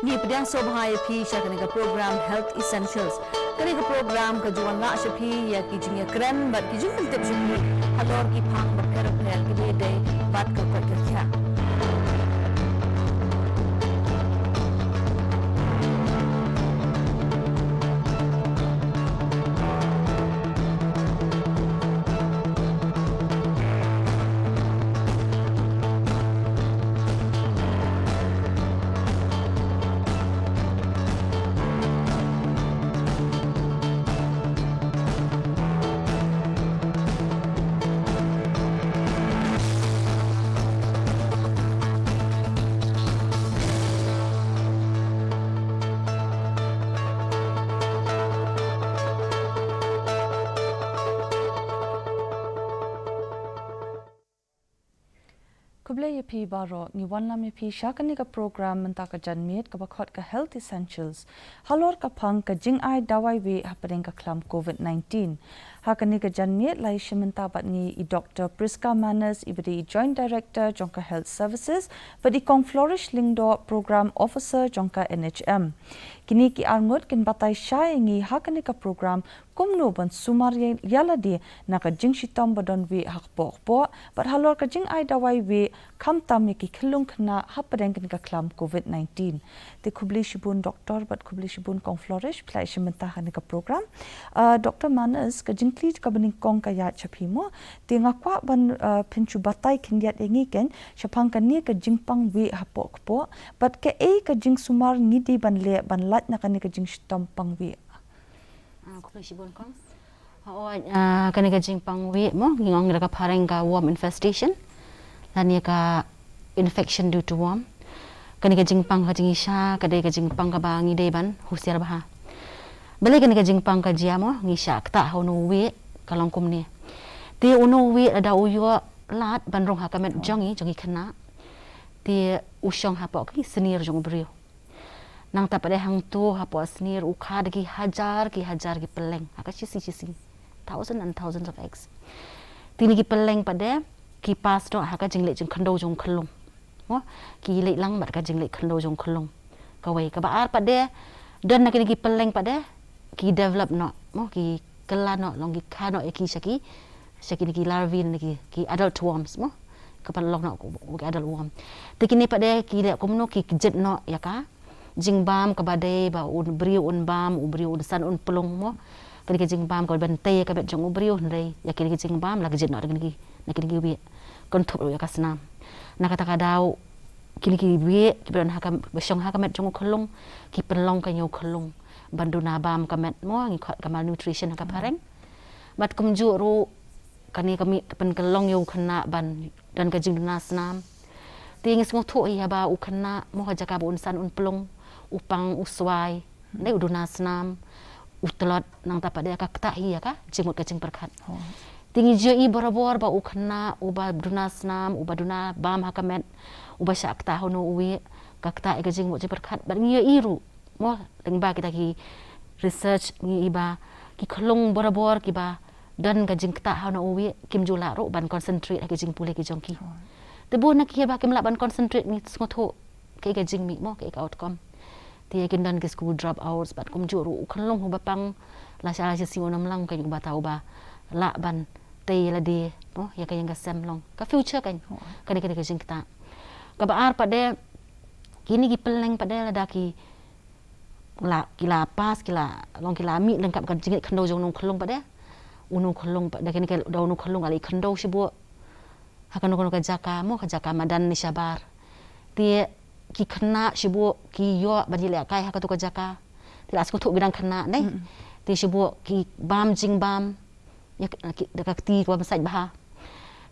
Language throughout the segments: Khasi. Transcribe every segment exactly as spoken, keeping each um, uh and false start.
Ngi pdiang sngewbha ïa phi sha kane ka program Health Essentials. Kane ka program ka ju wanrah sha phi ïa ki jingïakren bad ki jingpyntip sha phi halor ki phang bapher bapher kiba ïadei bad ka koit ka khiah. Khublei ïa phi baroh, ngi wanlam ïa phi sha kane ka program mynta ka janmiet kaba khot ka Health Essentials. Halor ka phang ka jingai dawai wieh hapdeng ka khlam covid nineteen. Ha kane ka janmiet la ïashim bynta bad ngi i Doctor Prisca Manners iba dei i Joint Director jong ka Health Services bad i Kong Flourish Lyngdoh, Program Officer jong ka N H M. Kine ki arngut kin batai shai ïa ngi ha kane ka program kumno ban sumar ïa, ïa lade na ka jingshitom ba don wieh ha kpoh kpoh bad halor ka jingai dawai wieh khamtam ïa ki khyllung khynnah hapdeng kane ka khlam covid nineteen. Te khublei shibun Doctor bad khublei shibun Kong Flourish phi la ïashim bynta ha kane ka program. Ah, Doctor Manners, ka jingkylli kaba nyngkong ka ïaid sha phi mo. Te nga kwah ban, ah, phin shu batai khyndiat ïa ngi kein shaphang kane ka jingpang wieh hapoh kpoh bad kaei ka jingsumar ngi dei ban leh ban lait na kane ka jingshitom pang wieh. Ah, khublei shibun Kong. Hooid, ah, kane ka jingpang wieh mo, ngi ong da ka phareng ka worm infestation lane ka infection due to worm. Kane ka jingpang ka jingisha ka dei ka jingpang kaba ngi dei ban husiar bha. Balei kane ka jingpang ka jia mo, ngi shah ktah ha uno u wieh, ka long kumne. Te uno u wieh lada u ïoh lad ban rung ha ka met jong ngi, jong ngi khynnah, te u shong hapoh ki snier jong u briew. Nangta pat de hangto hapoh snier u kha da ki hajar ki hajar ki pylleng ha ka shisngi shisngi. Thousand and thousands of eggs. Te kine ki pylleng pat de ki pass noh ha ka jingleh jingkhyndew jong u khyllung. Mo, ki leit lang bad ka jingleh khyndew jong u khyllung. Kawei, kaba ar pat de, don na kine ki pylleng pat de ki develop noh, mo, ki kylla noh, long ki kha noh ïa ki sha ki, sha kine ki larvae ne ki, ki adult worms mo. Ka pynlong noh ki adult worm. Te kine pat de ki leh kumno, ki kjit noh ïa ka jingbam kaba dei ba u briew un bam, u briew un san un plung mo. Kane ka jingbam kaba ban tei ïa ka met jong u briew, hynrei ïa kine ka jingbam la kjit noh da kine ki, na kine ki wieh. Kynthup ruh ïa ka snam. Na kata ka daw kine ki wieh kiba don ha ka, ba shong ha ka met jong u khyllung, ki pynlong ka ïa u khyllung ban duna bam ka met mo, ngi khot ka malnutrition ha ka phareng. Bad kumjuh ruh kane ka mih ka pynkyllong ïa u khynnah ban don ka jingduna snam. Te ngi sngewthuh hi haba u khynnah mo ha jaka ba un san un plung, u pang u swai, dei u duna snam, u tlot, nangta pat de ka ktah hi ïa ka jingmut ka jingpyrkhat. Te ngi ju ïohi barabor ba u khynnah uba duna snam, uba duna bam ha ka met, uba shah ktah ha uno u wieh, ka ktah ïa ka jingmut jingpyrkhat. Bad ngi ïohi ruh mo, lyngba kita ki research ngi ïohi ba ki khyllung barabor kiba don ka jingktah ha uno u wieh kim ju lah ruh ban concentrate ha ki jingpule ki jong ki. Te bun na ki haba kim lah ban concentrate ngi sngewthuh kaei ka jingmih mo, kaei ka outcome. Te kin don ki school dropouts bad kumjuh ruh u khyllung uba pang lashai lashai shisngi un ym long kein uba ta uba lah ban tei ïa lade mo, ïa ka ïing ka sem, long ka future kein. Kane, kane ka jingktah. Kaba ar pat de kine ki pylleng pat de lada ki la, ki la pass, ki la long, ki la mih lyngkap ka jingkhyndew jong uno u khyllung pat de. Uno u khyllung pat de, kine ki, da uno u khyllung ka la ïa khyndew shibun ha kano kano ka jaka mo, ka jaka madan ne shabar. Te ki khynnah shibun ki ïoh ban ïalehkai ha kato ka jaka. Te la sngewthuh ki dang khynnah ne. Te shibun ki bam jingbam ïa ka, ki, da ka kti kaba mynsait bha.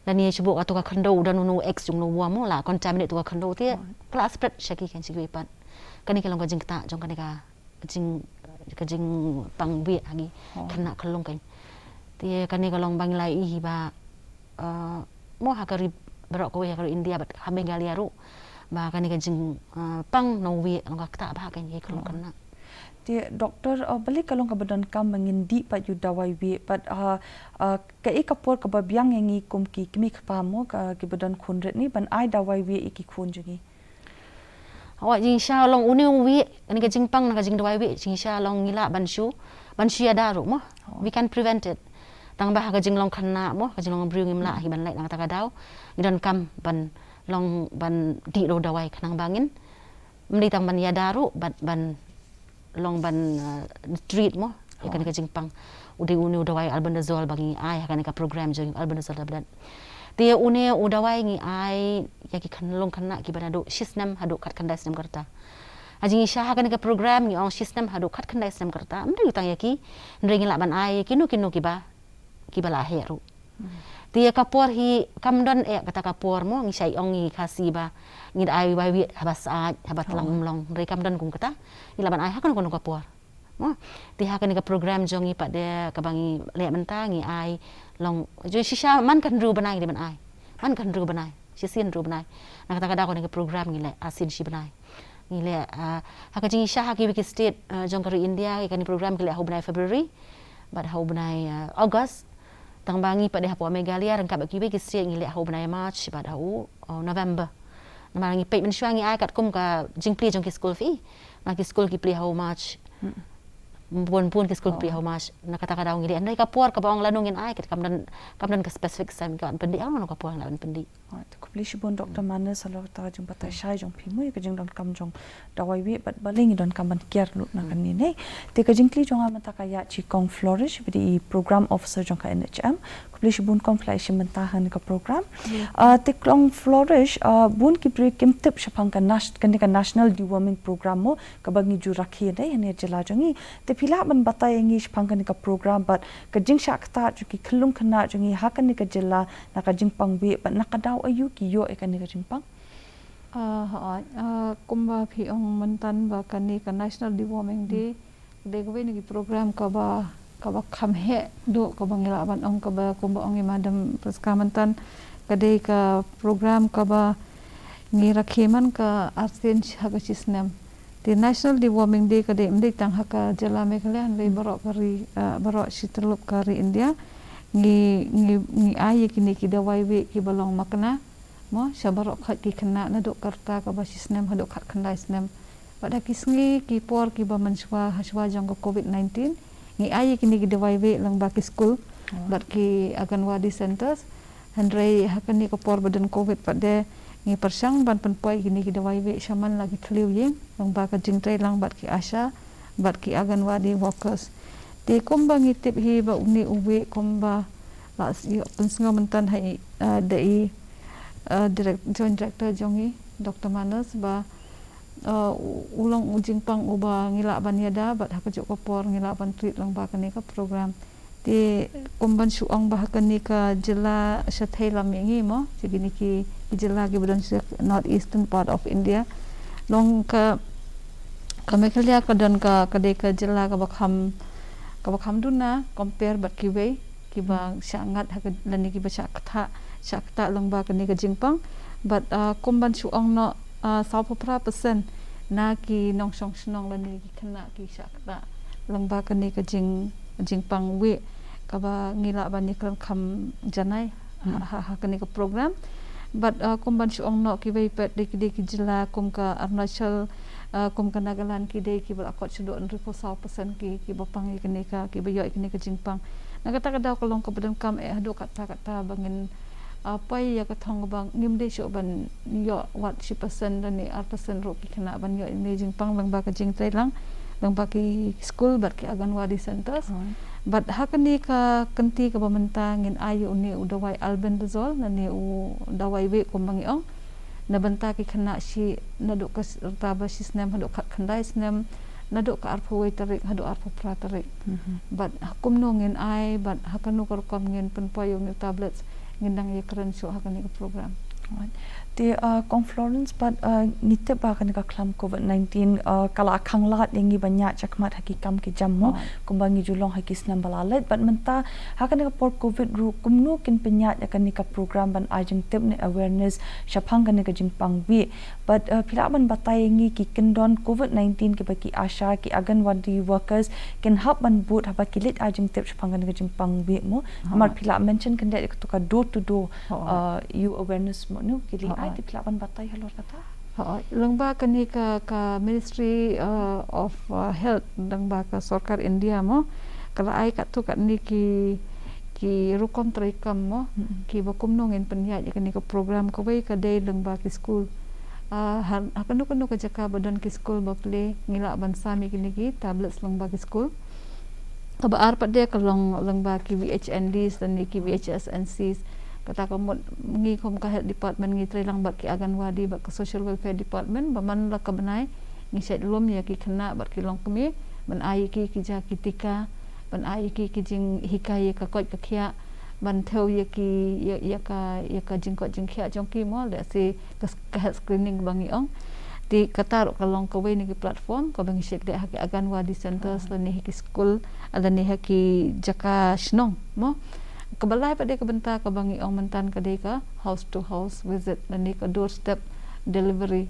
Lane shibun kato ka khyndew u don uno u ex jong uno u worm mo, la contaminate to ka khyndew te ka la spread sha ki, kan sha kiwei pat. Kane ka long ka jingktah jong kane ka jing, ka jingpang wieh ha ngi khynnah khyllung kein. Te kane ka long ba ngi la ïohi hi ba, eh, mo ha ka ri baroh kawei, ha ka ri India bad ha Meghalaya ruh, ba kane ka jing, eh, pang na u wieh long ka ktah bha kein ïa ki khyllung khynnah. Te Doctor, eh, balei ka long kaba donkam ba ngin dih pat ïa u dawai wieh, bad, eh, eh, kaei ka por kaba biang ïa ngi kum ki kmie kpa mo, ka, kiba don khun rit ne ban ai dawai wieh ïa ki khun jong ngi? Hooid, jingshisha long une u wieh, kane ka jingpang na ka jingdawai wieh, jingshisha long ngi lah ban shu, ban shu ïada ruh mo. We can prevent it. Tang ba ha ka jinglong khynnah mo, ka jinglong briew ngim lah hi ban leh na kata ka daw. Ngi donkam ban long ban dih ruh dawai khnang ba ngin. Ym dei tang ban ïada ruh, ban, ban long ban uh, treat mo ïa kane ka jingpang. U dei une u dawai albendazole ba ngi ai ha kane ka program jong albendazole tablet. Te une u dawai ngi ai ïa ki khynnah, long khynnah kiba naduh shi snem haduh khatkhyndai snem ka rta. Ha jingshisha ha kane ka program ngi ong shi snem haduh khatkhyndai snem ka rta. Ym dei tang ïa ki, hynrei ngi lah ban ai ïa kino kino kiba, kiba la heh ruh. Te ïa ka por hi kam don eh kata ka por mo, ngi shait ong ngi Khasi ba ngi da ai wai wieh haba sah, haba tlang ym long, hynrei kam don kum kata. Ngi lah ban ai ha kano kano ka por mo. Te ha kane ka program jong ngi pat de kaba ngi leh mynta ngi ai long, jingshisha man ka hynriew bnai ngi dei ban ai. Man ka hynriew bnai, shisien hynriew bnai. Na kata ka daw kane ka program ngi leh arsien shi bnai. Ngi leh uh, ha ka jingshisha ha kiwei ki state uh, jong ka ri India ïa kane ka program ki leh ha u bnai February bad ha u bnai uh, August. Tang ba ngi pat de hapoh Meghalaya ryngkat bad kiwei ki state ngi leh ha u bnai March bad ha u uh, November. Namar ngi peit mynshuwa ngi ai katkum ka jingplie jong ki school fee. Namar ki school ki plie ha u March. Bun bun ki school ki plie ha u March. Na kata ka daw ngi leh, hynrei ka por kaba ong lano ngin ai, kat kam don, kam don ka specific time ka ban pyndih, ong lano ka por ngi lah ban pyndih. Alright, khublei shibun Doctor Manas halor kata ka jingbatai shai jong phi mo ïa ka jingdonkam jong dawai wieh bad balei ngi donkam ban kiar lut na kane ne. Te ka jingkylli jong nga mynta ka ïa shi kong Flourish ba dei i program officer jong ka N H M. Khublei shibun kong phi la ïashim bynta ha kane ka program. Ah, te kong Flourish, ah, bun ki briew kim tip shaphang ka nas-, kane ka national deworming program mo kaba ngi ju rakhe ne ha kane ka jylla jong ngi. Te phi lah ban batai ïa ngi shaphang kane ka program bad ka jingshah ktah jong ki khyllung khynnah jong ngi ha kane ka jylla na ka jingpang wieh bad na ka daw aïu ki ïoh ïa kane ka jingpang. Ah, hooid, ah, kumba phi ong mynta ba kane ka National Deworming Day ka dei kawei na ki program kaba, kaba kham heh duh kaba ngi lah ban ong kaba kumba ong i Madam Prisca mynta ka dei ka program kaba ngi rakhe man ka arsien ha ka shi snem. Te National Deworming Day ka dei ym dei tang ha ka jylla Meghalaya hynrei baroh ka ri, ah, baroh shi tyllup ka ri India. Ngi, ngi, ngi ai ïa kine ki dawai wieh kiba long makna mo sha baroh khoit ki khynnah naduh ka rta kaba shi snem haduh khatkhyndai snem. Bad ha ki sngi ki por kiba mynshuwa hashwa jong ka covid nineteen ngi ai ïa kine ki dawai wieh lyngba ki skul bad ki Anganwadi centers. Hynrei ha kane ka por ba don covid pat de ngi pyrshang ban pynpoi kine ki dawai wieh sha man la ki thliew ïing lyngba ka jingtrei lang bad ki ASHA bad ki Anganwadi workers. Te kumba ngi tip hi ba une u wieh kumba la s-, ïoh pynsngew mynta ha i, ah, da i, ah, direct-, Joint Director jong ngi Doctor Manas ba, ah, u, u long u jingpang uba ngi lah ban ïada bad ha kajuh ka por ngi lah ban treat lyngba kane ka program. Te kum ban shu ong ba ha kane ka jylla shathei lam ïa ngi mo, jong kine ki, ki jylla kiba don sha North Eastern part of India. Long ka, ka Meghalaya ka don ka, ka dei ka jylla kaba kham, kaba kham duna compare bad kiwei kiba shah ngat ha ka, lane kiba shah ktah, shah ktah lyngba kane ka jingpang. Bad, ah, kum ban shu ong noh, ah, sawphew phra percent na ki nongshong shnong lane ki khynnah ki shah ktah lyngba kane ka jing, jingpang wieh kaba ngi lah ban ïakren kham janai ha, ha, ha kane ka program. Bad, ah, kum ban shu ong noh kiwei pat dei ki, dei ki jylla kum ka Arunachal, ah, kum ka Nagaland ki dei kiba la kot shuh hynriewphew saw percent ki, kiba pang ïa kane ka, kiba ïoh ïa kane ka jingpang. Na kata ka daw ka long kaba donkam eh haduh katta katta ba ngin, ah, poi ïa ka thong ba ngim dei shuh ban ïoh wat shi percent lane ar percent ruh ki khynnah ban ïoh ïa kane ka jingpang lyngba ka jingtrei lang lyngba ki skul bad ki Anganwadi centers. Bad ha kane ka kynti kaba mynta ngin ai ïa une u dawai albendazole lane u dawai wieh kumba ngi ong. Na bynta ki khynnah shi naduh ka s-, rta ba shi snem haduh khatkhyndai snem, naduh ka arphew wei tarik haduh arphew phra tarik. Bad ha kumno ngin ai, bad ha kano ka rukom ngin pynpoi ïa une u tablets, ngin dang ïakren shuh ha kane ka program. Te, ah, kong Florence, bad, ah, ngi tip ba kane ka khlam covid nineteen, ah, ka la khang lad ïa ngi ban ïaid shakhmat ha ki kam ki jam mo, kumba ngi ju long ha ki snem ba la leit, bad mynta ha kane ka por covid ruh kumno kin pynïaid ïa kane ka program ban ai jingtip ne awareness shaphang kane ka jingpang wieh. Bad, uh, phi lah ban batai ïa ngi ki kyndon covid nineteen kiba ki ASHA, ki Anganwadi workers kin hap ban bud haba ki leit ai jingtip shaphang kane ka jingpang wieh mo. Namar phi lah mention khyndiat ïa kato ka door to door, uh, ïa u awareness mo, no, ki leit ai, te phi lah ban batai halor kata? Lyngba kane ka, ka Ministry uh, of uh, Health, lyngba ka sorkar India mo, ka la ai katto katne ki, ki rukom treikam mo, ki ba kumno ngin pynïaid ïa kane ka program. Kawei ka dei lyngba ki skul. Uh, ha, ha kano kano ka jaka ba don ki skul ba plie, ngi lah ban sam ïa kine ki tablets lyngba ki skul. Kaba ar pat de ka long lyngba ki V H N Ds lane ki V H S N Cs. Kata ka mut ngi kum ka health department ngi trei lang bad ki Anganwadi bad ka social welfare department ba man la ka bnai ngi shait lum ïa ki khynnah bad ki longkmie ban ai ïa ki ki ja ki tika, ban ai ïa ki ki jinghikai ïa ka koit ka khiah, ban thew ïa ki ïa, ïa ka ïa ka jingkoit jingkhiah jong ki mo, lehse ka, ka health screening ba ngi ong. Te kata ruh ka long kawei na ki platform kaba ngi shait leh ha ki Anganwadi centers lane ha ki skul lane ha ki jaka shnong mo. Kaba lai pat de ka bynta kaba ngi ong mynta ka dei ka house to house visit lane ka doorstep delivery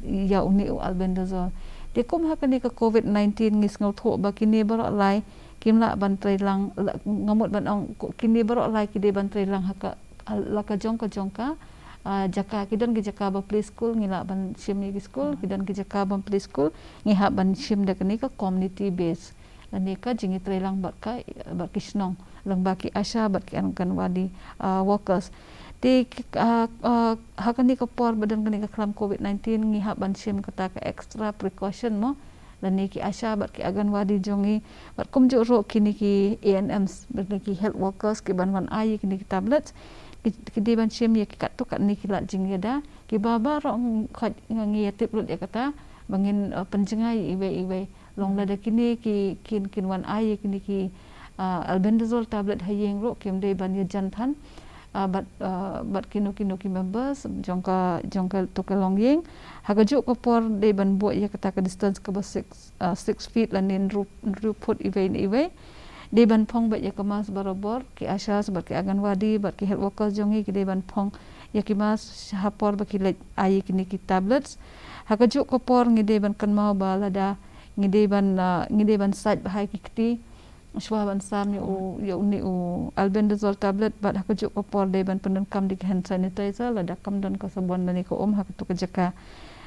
ïa une u albendazole. Te kum ha kane ka covid nineteen ngi sngewthuh ba kine baroh lai kim lah ban trei lang, nga mut ban ong kine baroh lai ki dei ban trei lang ha ka la ka jong ka jong ka jaka. Ki don ki jaka ba plie skul ngi lah ban shim ïa ki skul, ki don ki jaka ba plie skul ngi hap ban shim da kane ka community base lane ka jingïatreilang bad ka bad ki shnong lyngba ki ASHA bad ki Anganwadi workers. Te ha kane ka por ba don kane ka khlam covid nineteen ngi hap ban shim kata ka extra precaution mo, lane ki ASHA bad ki Anganwadi jong ngi bad kumjuh ruh kine ki ANMs bad ki health workers ki ban wan ai kine ki tablets. Ki dei ban shim ïa ki katto katne ki lad jingïada kiba baroh ngi ïatip lut ïa kata ba ngin pynjngai iwei iwei. Long lada kine ki kin kin wan ai kine ki albendazole tablet ha ïing ruh kim dei ban ïajan than bad bad kino kino ki members jong ka jong ka to ka longïing. Ha kajuh ka por dei ban buh ïa kata ka distance kaba six six feet lane hynriew phut iwei na iwei. Dei ban phong bad ïa ka mask barabor ki ASHAs bad ki Anganwadi bad ki health workers jong ngi ki dei ban phong ïa ki mask ha por ba ki leit ai kine ki tablets. Ha kajuh ka por ngi dei ban kynmaw ba lada ngi dei ban ngi dei ban sait bha ïa ki kti shuwa ban sam ïa u ïa une u albendazole tablet bad ha kajuh ka por dei ban pyndonkam da ki hand sanitizer lada kam don ka sabon lane ka um ha kato ka jaka.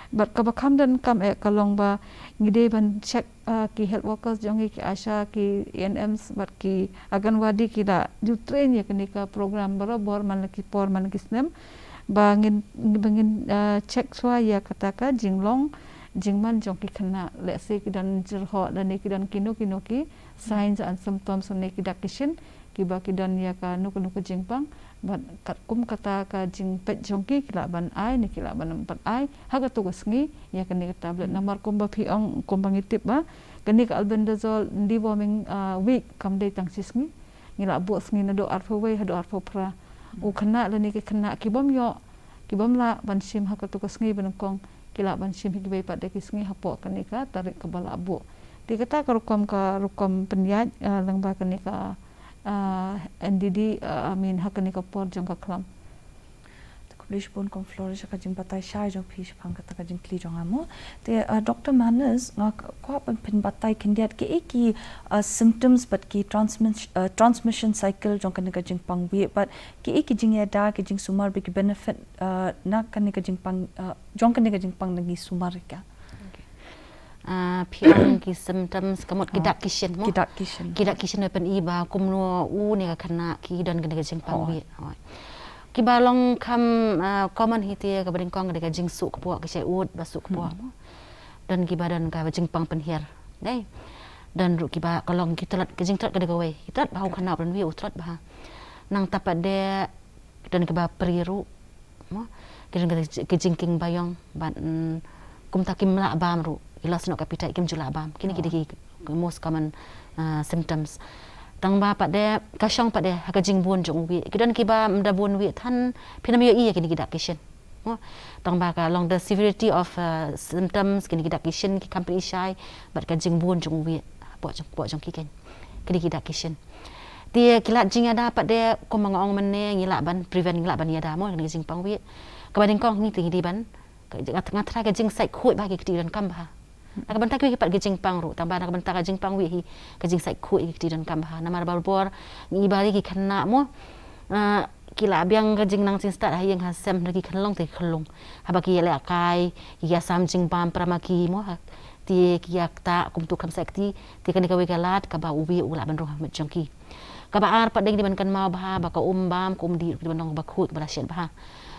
Bad kaba kham donkam eh ka long ba ngi dei ban check ki health workers jong ngi ki ASHA ki ANMs bad ki Anganwadi ki da ju train ïa kane ka program barabor man la ki por man la ki snem ba ngin ba ngin check shuwa ïa kata ka jinglong jingman jong ki khynnah. Lehse ki don jyrhoh lane ki don kino kino ki signs and symptoms ne ki dak ki shin kiba ki don ïa kano kano ka jingpang bad katkum kata ka jingpeit jong ki ki lah ban ai ne ki lah ban ym pat ai ha kato ka sngi ïa kane ka tablet. Namar kumba phi ong kumba ngi tip ba kane ka albendazole deworming week kam dei tang shi sngi. Ngi lah buh sngi naduh arphew wei haduh arphew phra. U khynnah lane ki khynnah ki bym ïoh ki bym lah ban shim ha kato ka sngi ba nyngkong ki lah ban shim hi kiwei pat de ki sngi hapoh kane ka tarik kaba lah buh. Te kata ka rukom ka rukom pynïaid lyngba kane ka NDD I mean ha kane ka por jong ka khlam. Te khublei shibun Kong Flora sha ka jingbatai shai jong phi shaphang kata ka jingkylli jong nga mo. Te Doctor Manas nga kwah ban pynbatai khyndiat kiei ki symptoms bad ki transmission cycle jong kane ka jingpang wieh bad kiei ki jingïada ki jingsumar bad ki benefit na kane ka jingpang jong kane ka jingpang da ngi sumar ïa ka. Phi ong ki symptoms ka mut ki dak ki shin mo. Ki dak ki shin. Ki dak ki shin ba pyni ba kumno une ka khynnah ki don kane ka jingpang wieh. Kiba long kham common hi te kaba nyngkong ka dei ka jingsuh kpoh ki shai ud ba suh kpoh mo. Don kiba don ka jingpang pynhiar. Dei. Don ruh kiba ka long ki tlot ka jingtlot ka dei kawei. Ki tlot bha u khynnah u don wieh u tlot bha. Nangta pat de don kiba prie ruh mo ki don ka jingkieng baïong bad kumta kim lah bam ruh ki la snoh ka appetite kim ju lah bam. Kine ki dei ki most common symptoms. Tang ba pat de ka shong pat de ha ka jingbun jong u wieh ki don kiba ym da bun wieh than phin ym ïohi ïa kine ki dak ki shin. Tang ba ka long the severity of symptoms kine ki dak ki shin ki kham pyni shai bad ka jingbun jong u wieh hapoh jong ki keiñ. Kine ki dak ki shin. Te ki lad jingïada pat de kumba nga ong mynne ngi lah ban prevent ngi lah ban ïada mo kine ki jingpang wieh. Kaba nyngkong ngi te ngi dei ban nga tharai ka jingsait khuid bha ki kti donkam bha. Na ka bynta kiwei pat ki jingpang ruh tang ba na ka bynta ka jingpang wieh hi ka jingsait khuid ki kti donkam bha namar barabor ngi ba ki khynnah mo ki la biang ka jingnang jingstad ha ïing ha sem, hynrei ki khyllung te ki khyllung. Haba ki ïalehkai, ki ïasam jingbam para ma ki mo ha. Te ki ïa ktah kumtu kham sek te, te kane kawei ka lad kaba u wei u lah ban rung ha met jong ki. Kaba ar pat de ngi dei ban kynmaw bha ba ka um bam, ka um dih ruh ka dei ban long kaba khuid, kaba la shet bha.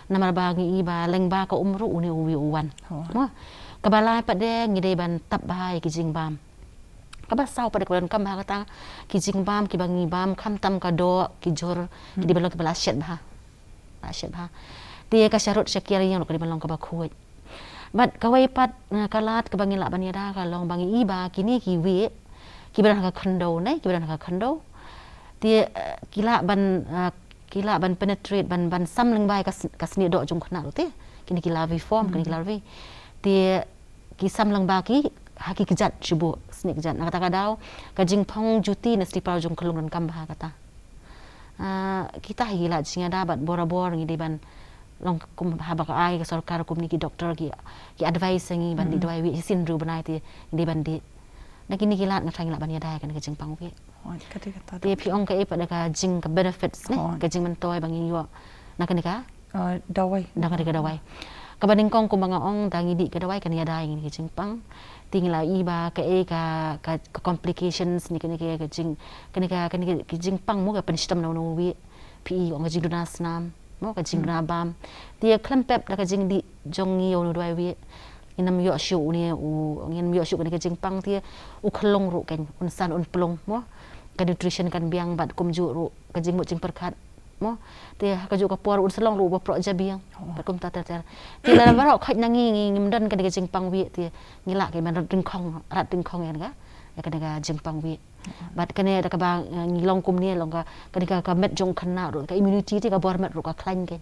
Namar ba ngi i ba lyngba ka um ruh une u wei u wan. Mo. Kaba lai pat de ngi dei ban tap bha ïa ki jingbam. Kaba saw pat de kaba donkam bha kata, ki jingbam kiba ngi bam, khamtam ka doh, ki jhur, ki dei ban long kiba la shet bha. La shet bha. Te ka sharud shakiar ïing ruh ka dei ban long kaba khuid. Bad kawei pat, eh, ka lad kaba ngi lah ban ïada ka long ba ngi i ba kine ki wei kiba don ha ka khyndew ne, kiba don ha ka khyndew. Te, eh, ki lah ban, eh, ki lah ban penetrate, ban, ban sam lyngba ïa ka s-, ka snieh doh jong u khynnah ruh te. Kine ki larvae form, kine ki larvae. Te ki sam lyngba ki, ha ki kjat shuh, snieh kjat. Na kata ka daw, ka jingphong juti ne slipar jong u khyllung donkam bha kata. Ah, kita hi ki lad jingïada bad borabor ngi dei ban long kum haba ka ai ka sorkar kumne ki doktor ki, ki advice ïa ngi ban dih dawai wei shisien hynriew bnai te ngi dei ban dih. Na kine ki lad nga tharai ngi lah ban ïada ïa kane ka jingpang wei. Hooid, ka dei kata. Te phi ong kaei pat de ka jing ka benefits ne, hooid, ka jingmyntoi ba ngi ïoh na kane ka, ah, dawai, na kane ka dawai. Kaba nyngkong kumba nga ong, da ngi dih ka dawai kan ïada ïa kane ka jingpang. Te ngi la i ba kaei ka, ka, ka complications ne kane ka, ka jing, kane ka, kane ka, ka jingpang mo ka pynshitom na uno uno u wei. Phi i ong ka jingduna snam mo, ka jingduna bam. Te khlem pep da ka jingdih jong ngi ïa uno uno u wei, ngin ym ïoh shuh une u, ngin ym ïoh shuh kane ka jingpang te u khyllung ruh kan un san un plung mo. Ka nutrition kan biang bad kumjuh ruh ka jingmut jingpyrkhat mo. Te ha kajuh ka por un sa long ruh uba proh jabieng. Oh. Bad kumta ter ter. Te lada baroh khoit na ngi, ngi ngim don kane ka jingpang wei te ngi lah ka ban rat dyngkhong, rat dyngkhong ïa kane ka, ïa kane ka jingpang wei. Bad kane da kaba, eh, ngi long kumne long ka, kane ka, ka met jong u khynnah ruh, ka immunity te ka bor met ruh ka khlaiñ kein.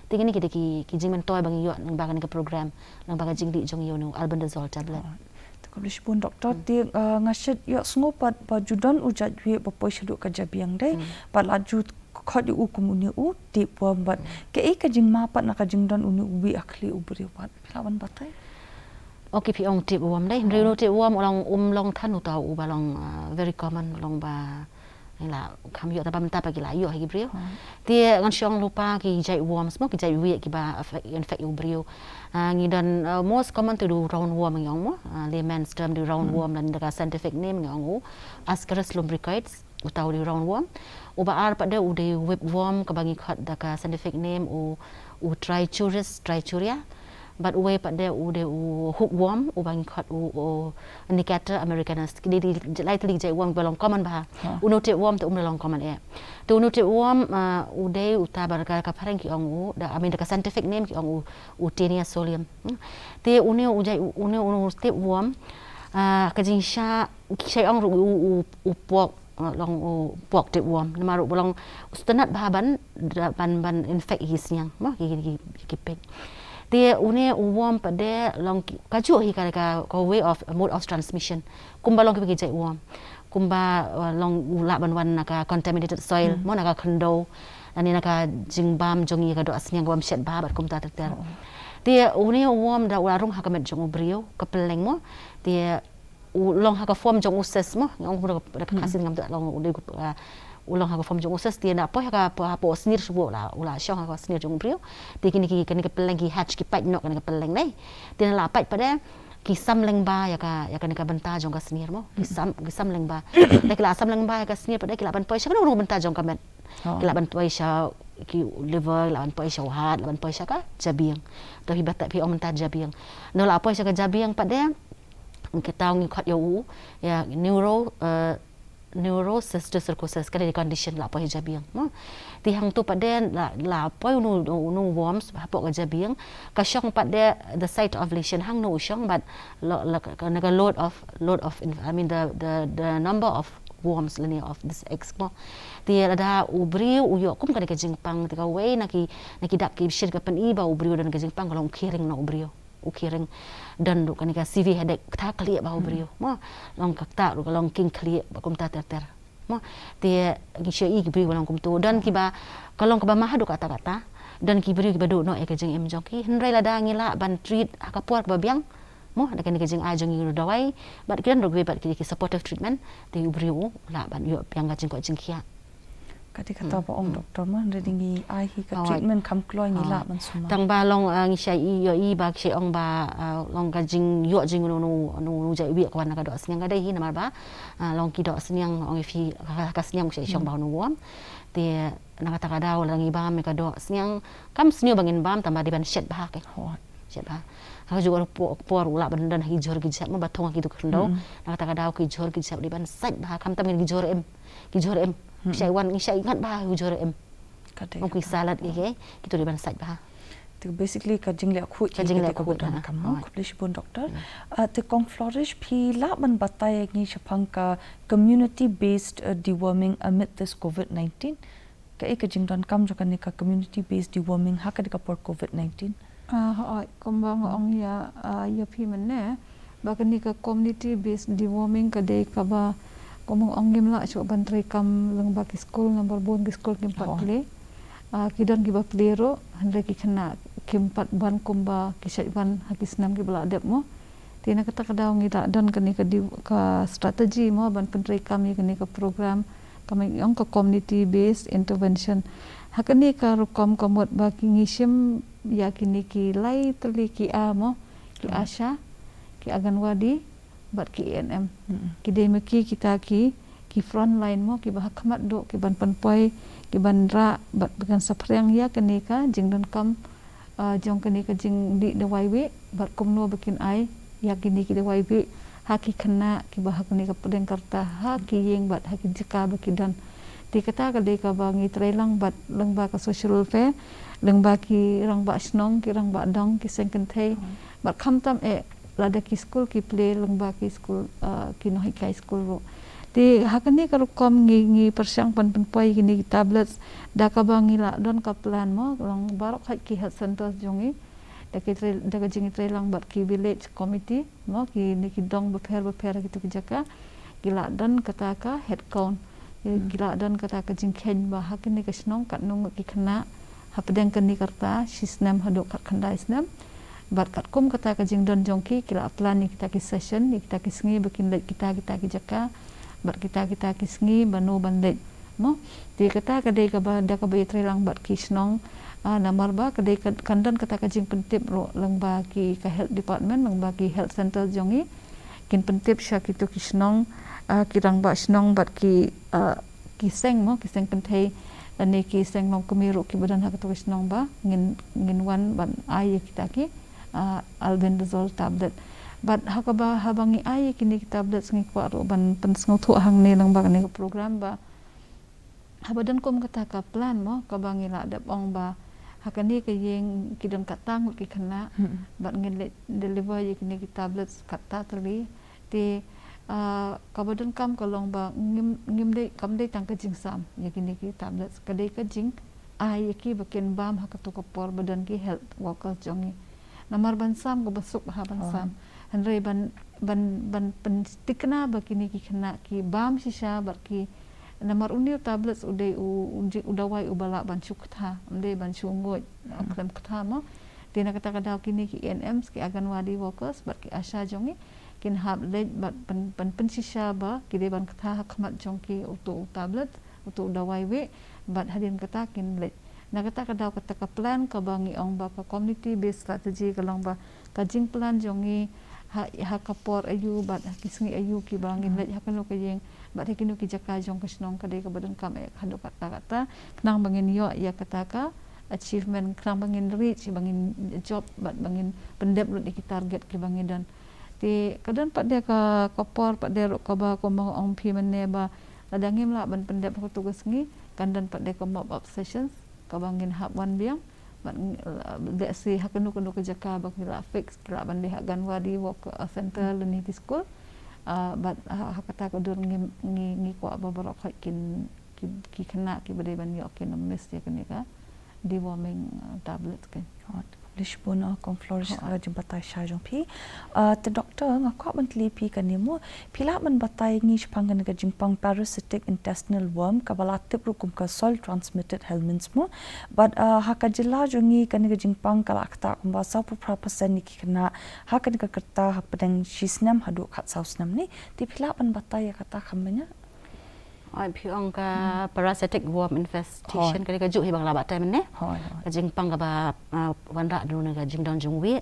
Te kine ki dei ki, ki jingmyntoi ba ngi ïoh lyngba kane ka program, lyngba ka jingdih jong ngi ïa une u albendazole tablet. Oh. Te khublei shibun doktor, te, eh, nga shet ïohsngew pat ba ju don u jait wei ba poi shaduh ka jabieng dei, bad la ju khot ïa u kum une u tapeworm bad kaei ka jingma pat na ka jingdon une u wei ha khlieh u briew pat. Phi lah ban batai? Okay, phi ong tapeworm dei. Hynrei une u tapeworm u long, um long than uta uba long, ah, very common, u long ba ngi la kham ïoh tang ba mynta pat ki la ïoh ha ki briew. Te ngan shu ong lypa ki jait worms mo, ki jait wei kiba affect, infect ïa u briew. Ah, ngi don, ah, most common te u dei u roundworm ngi ong mo. Ah, layman's term u dei u roundworm, lane da ka scientific name ngi ong u Ascaris lumbricoides. Uta u dei u roundworm. Uba ar pat de u dei u whipworm kaba ngi khot da ka scientific name u, u Trichuris trichuria. Bad uwei pat de u dei u hookworm uba ngi khot u, u Necator americanus. Ki dei, dei lai tylli ki jait worm kiba long common bha. Une u tapeworm te um da long common eh. Te une u tapeworm, ah, u dei uta ba da ka, ka phareng ki ong u, da, I mean, da ka scientific name ki ong u, u Taenia solium. Hmm. Te une u jait, une, une u tapeworm, ah, ka jingshah, ki shah ong ruh u, u, u pok, uh, long u pok tapeworm. Namar u long u sngewtynnat bha ban, ban, ban infect ïa ki sniang mo, ïa ki, ïa ki, ïa ki peit. Te une u worm pat de long ki, kajuh hi ka, ka, ka way of, mode of transmission. Kumba long kiba ki jait worm. Kumba, uh, long u lah ban wan na ka contaminated soil mo, na ka khyndew. Lane na ka jingbam jong ngi, ka doh sniang ka bym shet bha bad kumta ter ter. Te une u worm da u la rung ha ka met jong u briew, ka pylleng mo. Te u long ha ka form jong u cyst mo, ngi ong kumno da ka Khasi ngam tip, long u dei, uh, u long ha ka form jong u cyst, te na poi ha ka, hapoh snier shuh u la, u la shong ha ka snier jong u briew. Te kine ki, kine ki pylleng ki hatch, ki pait noh kane ka pylleng ne. Te na la pait pat de ki sam lyngba ïa ka, ïa kane ka bynta jong ka snier mo. Ki sam, ki sam lyngba. Te ki la sam lyngba ïa ka snier pat de ki lah ban poi sha kano kano ka bynta jong ka met. Ki lah ban poi sha ki liver, lah ban poi sha u heart, lah ban poi sha ka jabieng. To hi bata phi ong mynta jabieng. Na la poi sha ka jabieng pat de, kita ngi khot ïa u, ïa neuro, eh, neurocysticercosis, ka dei condition la poi ha jabieng mo. Te hangto pat de la, la poi une, une u worms hapoh ka jabieng, ka shong pat de the site of lesion, hangno u shong bad lo, la, ka, ka, na ka load of, load of inf-, I mean the, the, the number of worms lane of this eggs mo. Te lada u briew u ïoh kum kane ka jingpang, te kawei na ki, na ki dak ki bishar ka pyni ba u briew don ka jingpang ka long u khie ring noh u briew. U khie ring. Don ruh kane ka severe headache, ktah khlieh bha u briew mo. Long ka ktah ruh ka long king khlieh bad kumta ter ter mo. Te ngi shu i ki briew ba long kumto. Don kiba, ka long kaba mah haduh katta katta. Don ki briew kiba duh noh ïa ka jingim jong ki. Hynrei lada ngi lah ban treat ha ka por kaba biang mo, da kane ka jingai jong ngi, u dawai bad ki don ruh kiwei pat ki, ki supportive treatment, te u briew u lah ban ïoh biang ka jingkoit jingkhiah. Ka dei kata ba ong doktor, man, hynrei ngi ai hi ka treatment kham kloi, ngi lah ban sumar. Tang ba long, ah, ngi shait ïohi ba ki shait ong ba, ah, long ka jingïoh jong uno uno, uno uno jingïohi ka wan na ka dohsniang ka dei hi namar ba, ah, long ki dohsniang, ong ïa phi, ka, ka sniang u shait shong ba uno uno. Te na kata ka daw lada ngi bam ïa ka dohsniang, kam sniew ba ngin bam, tang ba dei ban shet bha ka. Shet bha. Ha kajuh ka por, por u lah ban don ha ki jhur ki jhep mo, ba thung ha ki duk khyndew. Na kata ka daw ki jhur ki jhep dei ban shet bha, khamtam ngin ki jhur em. Ki jhur em. Shait wan, ngi shait ngat bha ki jhur em. Ka dei. Ong ki salad ki ke, ki tu dei ban shet bha. Te basically ka jingleh khuid, ka jingleh khuid, ha. Khublei shibun doktor. Ah, te Kong Flourish, phi lah ban batai ïa ngi shaphang ka community based, uh, deworming amid this covid nineteen? Kaei ka jingdonkam jong kane ka community based deworming ha kane ka por covid nineteen? Ah, hooid, kumba nga ong ïa, ah, ïa phi mynne, ba kane ka community based deworming ka dei kaba, kumba nga ong, ngim lah shuh ban trei kam lyngba ki skul, namar bun ki skul kim pat plie. Ah, ki don kiba plie ruh, hynrei ki khynnah kim pat wan kumba ki shait wan ha ki snem kiba la dep mo. Te na kata ka daw ngi lah don kane ka di-, ka strategy mo ban pyntreikam ïa kane ka program, kaba ngi ong ka community based intervention. Ha kane ka rukom ka mut ba ki ngi shim ïa kine ki lai tylli ki A mo, ki ASHA, ki Anganwadi, bad ki A N M. Ki dei ma ki kita ki, ki front line mo, kiba ha khmat duh, ki ban pynpoi, ki ban rah, bad ban saphriang ïa kane ka jingdonkam, ah, jong kane ka jingdih dawai wieh, bad kumno ba kin ai ïa kine ki dawai wieh ha ki khynnah kiba ha kane ka pdeng ka rta, ha ki ïing bad ha ki jaka ba ki don. Te kata ka dei kaba ngi trei lang bad lyngba ka social welfare, lyngba ki rangbah shnong, ki rangbah dong, ki seng kynthei, bad khamtam eh lada ki skul ki plie lyngba ki skul, ah, ki nonghikai skul ruh. Te ha kane ka rukom ngi, ngi pyrshang ban pynpoi kine ki tablets da kaba ngi la don ka plan mo, long baroh khoit ki health centers jong ngi. Da ki trei, da ka jingtrei lang bad ki village committee mo, kine ki dong bapher bapher ha kito ki jaka, ki la don kata ka head count. Ki, ki la don kata ka jingkheiñ ba ha kane ka shnong katno ngut ki khynnah hapdeng kane ka rta, shi snem haduh khatkhyndai snem. Bad katkum kata ka jingdon jong ki, ki la plan ïa kita ki session, ïa kita ki sngi ba kin leit kita kita ki jaka, bad kita kita ki sngi ba no ban leit mo. Te kata ka dei kaba, da kaba ïatrei lang bad ki shnong, ah, namar ba ka dei ka, kan don kata ka jingpyntip ruh lyngba ki, ka health department, lyngba ki health centers jong ngi. Kin pyntip sha kito ki shnong, ah, ki rangbah shnong bad ki, ah, ki seng mo, ki seng kynthei, lane ki seng longkmie ruh kiba don ha kito ki shnong ba ngin, ngin wan ban ai ïa kita ki, ah, albendazole tablet. Bad ha kaba, haba ngi ai ïa kine ki tablets, ngi kwah ruh ban pynsngewthuh hangne lyngba kane ka program ba haba don kum kata ka plan mo, kaba ngi la dep ong ba ha kane ka ïing ki don katta ngut ki khynnah, bad ngin leit deliver ïa kine ki tablets katta tylli. Te, ah, kaba donkam ka long ba ngim, ngim dei, kam dei tang ka jingsam ïa kine ki tablets, ka dei ka jingai ïa ki ba kin bam ha kato ka por ba don ki health workers jong ngi. Namar ban sam kaba suk bha ban sam. Hynrei ban, ban, ban pyntikna ba kine ki khynnah ki bam shisha bad ki, namar une u tablets u dei u, u, u dawai uba lah ban shu ktha, ym dei ban shu nguid, uh, khlem ktha mo. Te na kata ka daw kine ki A N Ms, ki Anganwadi workers bad ki ASHA jong ngi kin hap leit bad pyn, pyn, pynshisha ba ki dei ban ktha ha khmat jong ki uto u tablet, uto u dawai wieh, bad hadien kata kin leit. Na kata ka daw kata ka plan kaba ngi ong ba ka community based strategy ka long ba ka jingplan jong ngi ha, ha ka por aïu bad ha ki sngi aïu kiba ngin leit ha kano ka ïing bad ha kino ki jaka jong ka shnong, ka dei kaba donkam eh haduh katta katta, khnang ba ngin ïoh ïa kata ka achievement, khnang ba ngin reach, ba ngin jop bad ba ngin pyndep lut ïa ki target kiba ngi don. Te ka don pat de ka, ka por pat de ruh kaba, kumba nga ong phi mynne ba lada ngim lah ban pyndep ha kato ka sngi, kan don pat de ka mop up sessions kaba ngin hap wan biang. Bad, uh, let's say ha kano kano ka jaka ba ki la fix, ki lah ban leit ha Anganwadi work, uh, center lane ki skul. Uh, bad ha, ha kata ka dur ngi, ngi, ngi kwah ba baroh khoit kin, ki, ki khynnah kiba dei ban ïoh kin ym miss ïa kane ka deworming, uh, tablet ka. Khublei shibun, uh, Kong Flourish, ka jingbatai shai jong phi. Uh, te doktor, nga kwah ban kylli phi kane mo, phi lah ban batai ïa ngi shaphang kane ka jingpang parasitic intestinal worm kaba la tip ruh kum ka soil transmitted helminths mo. Bad, uh, ha ka jylla jong ngi kane ka jingpang ka la ktah kumba sawphew phra percent ïa ki khynnah ha kane ka rta hapdeng shi snem haduh khatsaw snem ne. Te phi lah ban batai ïa kata kham bniah? Ai, phi ong ka parasitic worm infestation, ka dei kajuh hi ba nga la batai mynne. Hooid, hooid. Ka jingpang kaba, ah, wanrah da une ka jingdon jingwieh.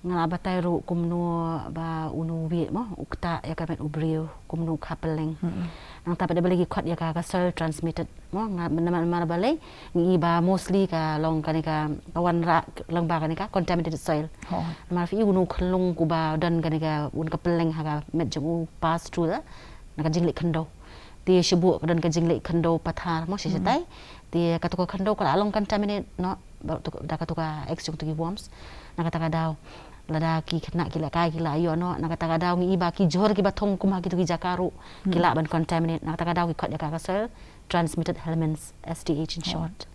Nga la batai ruh kumno ba une u wieh mo, u ktah ïa ka met u briew, kumno u kha pylleng. Hmm. Nangta pat da balei ki khot ïa ka, ka soil transmitted mo, nga namar, namar balei, ngi i ba mostly ka long kane ka, ka wanrah lyngba kane ka contaminated soil. Hooid. Namar phi i une u khyllung uba don kane ka, une ka pylleng ha ka met jong u pass through the, na ka jingleit khyndew. Te shibun ka don ka jingleit khyndew pathar mo shi shatai. Te katu ka khyndew ka la long contaminate noh, ba tu, da katu ka eggs jong tu ki worms. Na kata ka daw, lada ki khynnah ki la kai, ki la ïoh noh, na kata ka daw ngi i ba ki jhur kiba thung kum ha kitu ki jaka ruh ki lah ban contaminate. Na kata ka daw ki khot ïa ka, ka soil transmitted helminths, S T H in short.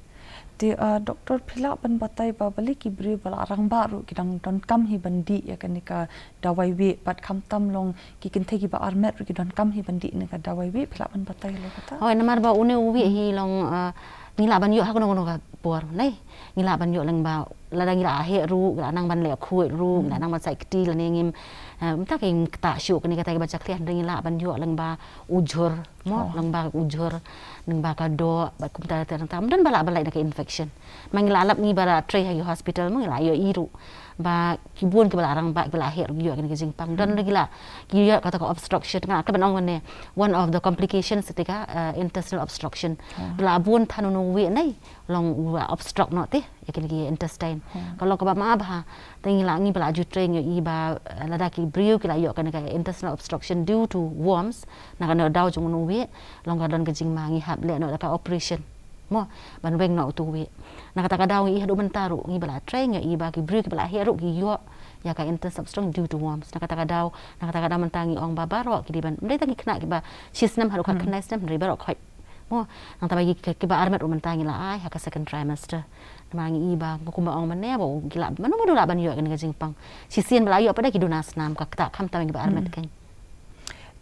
Te, ah, Doctor, phi lah ban batai ba balei ki briew ba la rangbah ruh ki dang donkam hi ban dih ïa kane ka dawai wieh, bad khamtam long ki kynthei kiba armet ruh ki donkam hi ban dih ïa kane ka dawai wieh, phi lah ban batai halor kata? Hooid, namar ba une u wieh hi long, ah, ngi lah ban ïoh ha kano kano ka por, nai. Ngi lah ban ïoh lyngba, lada ngi la heh ruh, ngi la nang ban leh khuid ruh, ngi la nang ban sait kti lane ngim, ah, mynta ngim ktah shuh kane katai kaba jakhlia, hynrei ngi lah ban ïoh lyngba u jhur mo, lyngba u jhur, lyngba ka doh, bad kumta te nangta. Ym don ba lah ban lait na ka infection. Ma ngi la lap, ngi ba la trei ha ki hospital mo, ngi la ïohi ruh ba ki bun kiba la rangbah, kiba la heh ruh ki ïoh kane ka jingpang. Don ruh ki la, ki ïoh kata ka obstruction, nga khlem ban ong mynne, one of the complications te ka, uh, intestinal obstruction. Ba la bun than une u wieh nai, long u la obstruct noh te ïa kine ki intestine. Ka long kaba ma bha. Te ngi la, ngi ba la ju trei ngi ïohi ba, eh, lada ki briew ki la ïoh kane ka intestinal obstruction due to worms, na kane ka daw jong une u wieh, long ka don ka jingma ngi hap leh noh da ka operation mo, ban weng noh utu u wieh. Na kata ka daw ngi i haduh mynta ruh, ngi ba la trei ngi ïohi ba ki briew kiba la heh ruh ki ïoh ïa ka intestinal obstruction due to worms. Na kata ka daw, na kata ka daw mynta ngi ong ba baroh ki dei ban, ym dei tang ki khynnah kiba shi snem haduh khatkhyndai snem, hynrei baroh khoit mo. Nangta ba ki, ki, kiba armet ruh mynta ngi la ai ha ka second trimester. Namar ngi i ba kumba ong mynne ba ki lah, mano mano lah ban ïoh kane ka jingpang. Shisien ba la ïoh pat da ki duna snam, ka ktah khamtam ïa kiba armet kein.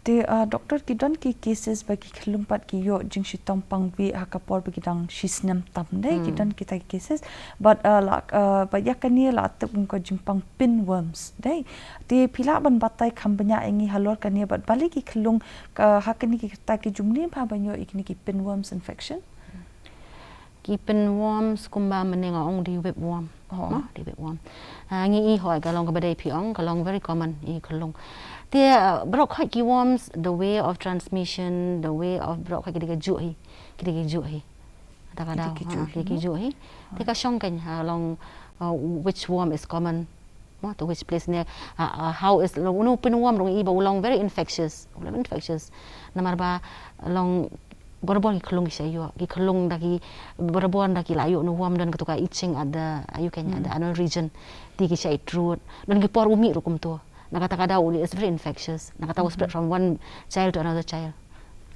Te, ah, Doctor, ki don ki cases ba ki khyllung pat ki ïoh jingshitom pang wieh ha ka por ba ki dang shi snem tam, dei, ki don kita ki cases. Bad, ah, la, ah, bad ïa kane la tip kum ka jingpang pinworms, dei. Te phi lah ban batai kham bniah ïa ngi halor kane, bad balei ki khyllung ka, ha kine kita ki jumni ba ban ïoh ïa kine ki pinworms infection? Ki pinworms kumba mynne nga ong dei whipworm. Oh. No, dei whipworm. Ah, ngi i hooid ka long kaba dei phi ong, ka long very common, i khyllung. Te, ah, baroh khoit ki worms, the way of transmission, the way of, baroh khoit ki dei kajuh hi, ki dei kajuh hi. Kata ka daw, ki dei kajuh hi. Te ka shong kein, ah, long, ah, which worm is common. Mo, to which place ne, ah, ah, how is, long, une u pinworm ruh ngi i ba u long very infectious, u long infectious. Namar ba long barabor ki khyllung ki shah ïoh, ki khyllung da ki, barabor da ki la ïoh une u worm don katu ka itching at the, ïoh kein, at the anal region. Te ki shah ïoh ruh. Don ki por u mih ruh kumto. Na kata ka daw u, it's very infectious. Na kata u spread from one child to another child.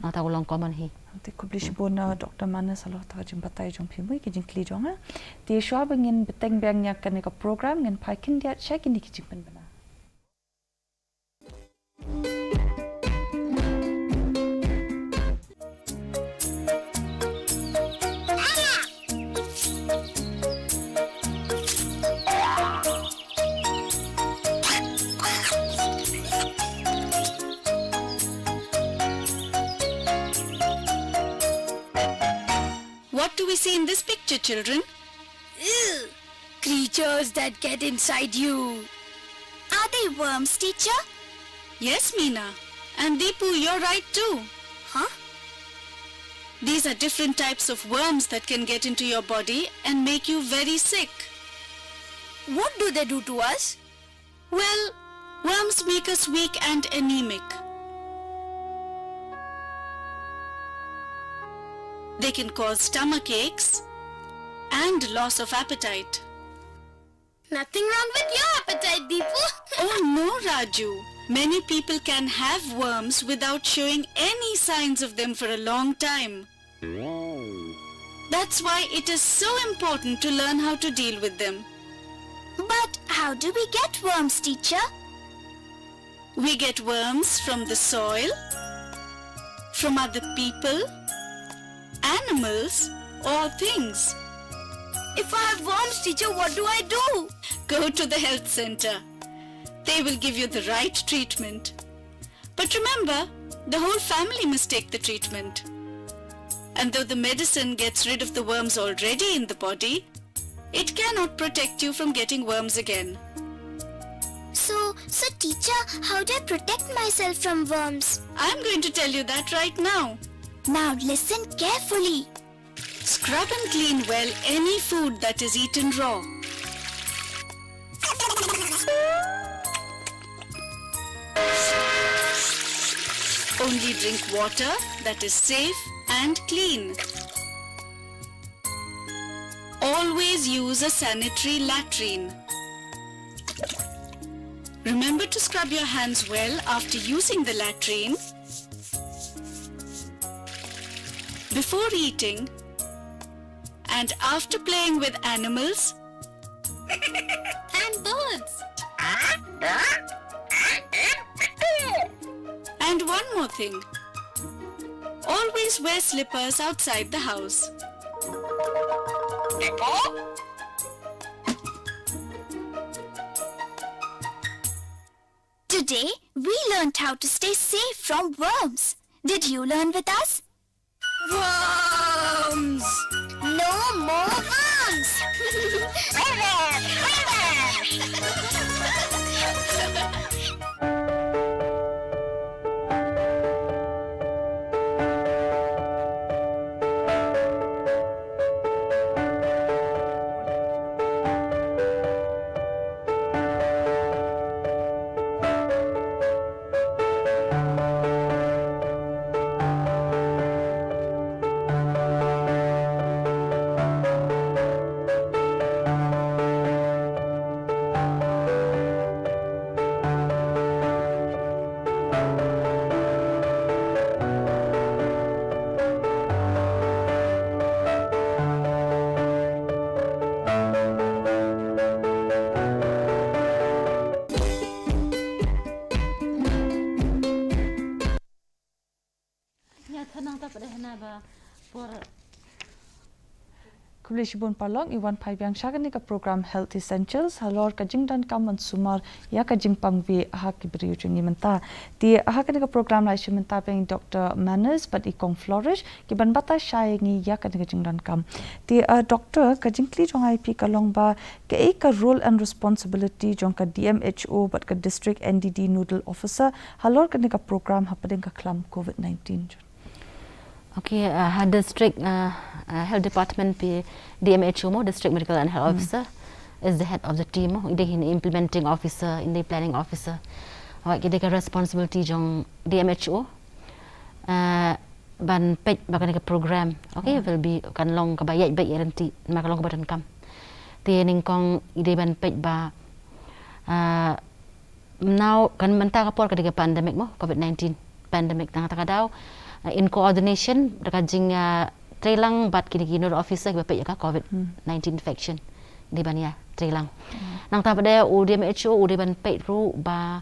Na kata u long common hi. Te khublei shibun, uh, Doctor Manas, halor kata ka jingbatai jong phi mo ïa ki jingkylli jong nga. Te shuwa ba ngin bteng biang ïa kane ka program, ngin phai khyndiat sha kine ki jingpynbna. What do we see in this picture, children? Ew! Creatures that get inside you. Are they worms, teacher? Yes, Meena. And Deepu, you're right too. Huh? These are different types of worms that can get into your body and make you very sick. What do they do to us? Well, worms make us weak and anemic. They can cause stomach aches and loss of appetite. Nothing wrong with your appetite, Deepu. Oh no, Raju. Many people can have worms without showing any signs of them for a long time. That's why it is so important to learn how to deal with them. But how do we get worms, teacher? We get worms from the soil, from other people, animals, or things. If I have worms, teacher, what do I do? Go to the health center. They will give you the right treatment. But remember, The whole family must take the treatment. And though the medicine gets rid of the worms already in the body, it cannot protect you from getting worms again. So, so teacher, how do I protect myself from worms? I'm going to tell you that right now. Now listen carefully. Scrub and clean well any food that is eaten raw. Only drink water that is safe and clean. Always use a sanitary latrine. Remember to scrub your hands well after using the latrine, before eating, and after playing with animals and birds. And one more thing. Always wear slippers outside the house. Today, we learned how to stay safe from worms. Did you learn with us? Worms! No more worms! Ïa, thanang ta pada hana ba por. Khublei shibun paralok, ngi wan phai biang sha kane ka program Health Essentials halor ka jingdonkam ban sumar ïa ka jingpang bih ha ki briew jong ngi mynta. Te ha kane ka program la ïashim bynta biang i Doctor Manners bad i Kong Flourish, ki ban batai shai ïa ngi ïa kane ka jingdonkam. Te, uh, Doctor, ka jingkylli jong nga ïa phi ka long ba kaei ka role and responsibility jong ka D M H O bad ka District N D D Nodal Officer halor kane ka program hapdeng ka khlam covid nineteen? Okay, uh, ha District, uh, uh, Health Department, phi D M H O mo, District Medical and Health Officer, is the head of the team mo, i dei hi i implementing officer, i dei planning officer. Hawai, ki dei ka responsibility jong D M H O, uh, ban peit ba kane ka program, okay, will be, kan long kaba ïaid beit ïaid ryntih, namar ka long kaba donkam. Te nyngkong i dei ban peit ba, uh, now kan mynta ka por ka dei ka pandemic mo, covid nineteen pandemic, nangta ka daw, uh, in coordination da ka jing, uh, trei lang bad kine ki nodal officer kiba peit ïa ka covid nineteen infection. Dei ban ïa trei lang. Nangta pat de u D M H O u dei ban peit ruh ba,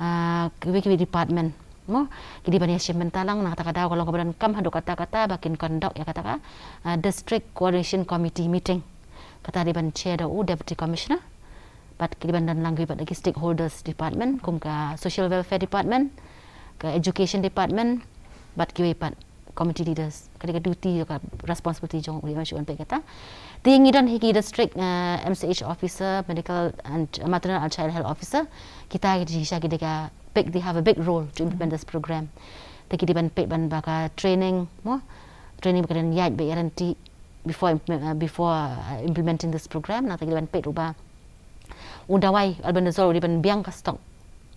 uh, kiwei kiwei department mo, ki dei ban ïashim bynta lang, nangta ka daw ka long kaba donkam haduh katta katta ba kin conduct ïa kata ka, uh, District Coordination Committee meeting. Kata dei ban chair da u Deputy Commissioner. Bad ki dei ban don lang kiwei pat ki stakeholders department, kum ka Social Welfare Department, ka Education Department, bad kiwei pat committee leaders. Ka dei ka duty, ka responsibility jong u D M H O ban peit kata. Te ngi don hi ki district, eh, M C H officer, medical and maternal and child health officer. Kita ki shisha ki dei ka big, they have a big role to implement this program. Te ki dei ban peit ban ba ka training mo, training ba ka dei ban ïaid beit ïaid ryntih before implement, uh, before, uh, implementing this program, nangta ki dei ban peit ruh ba u dawai albendazole u dei ban biang ka stock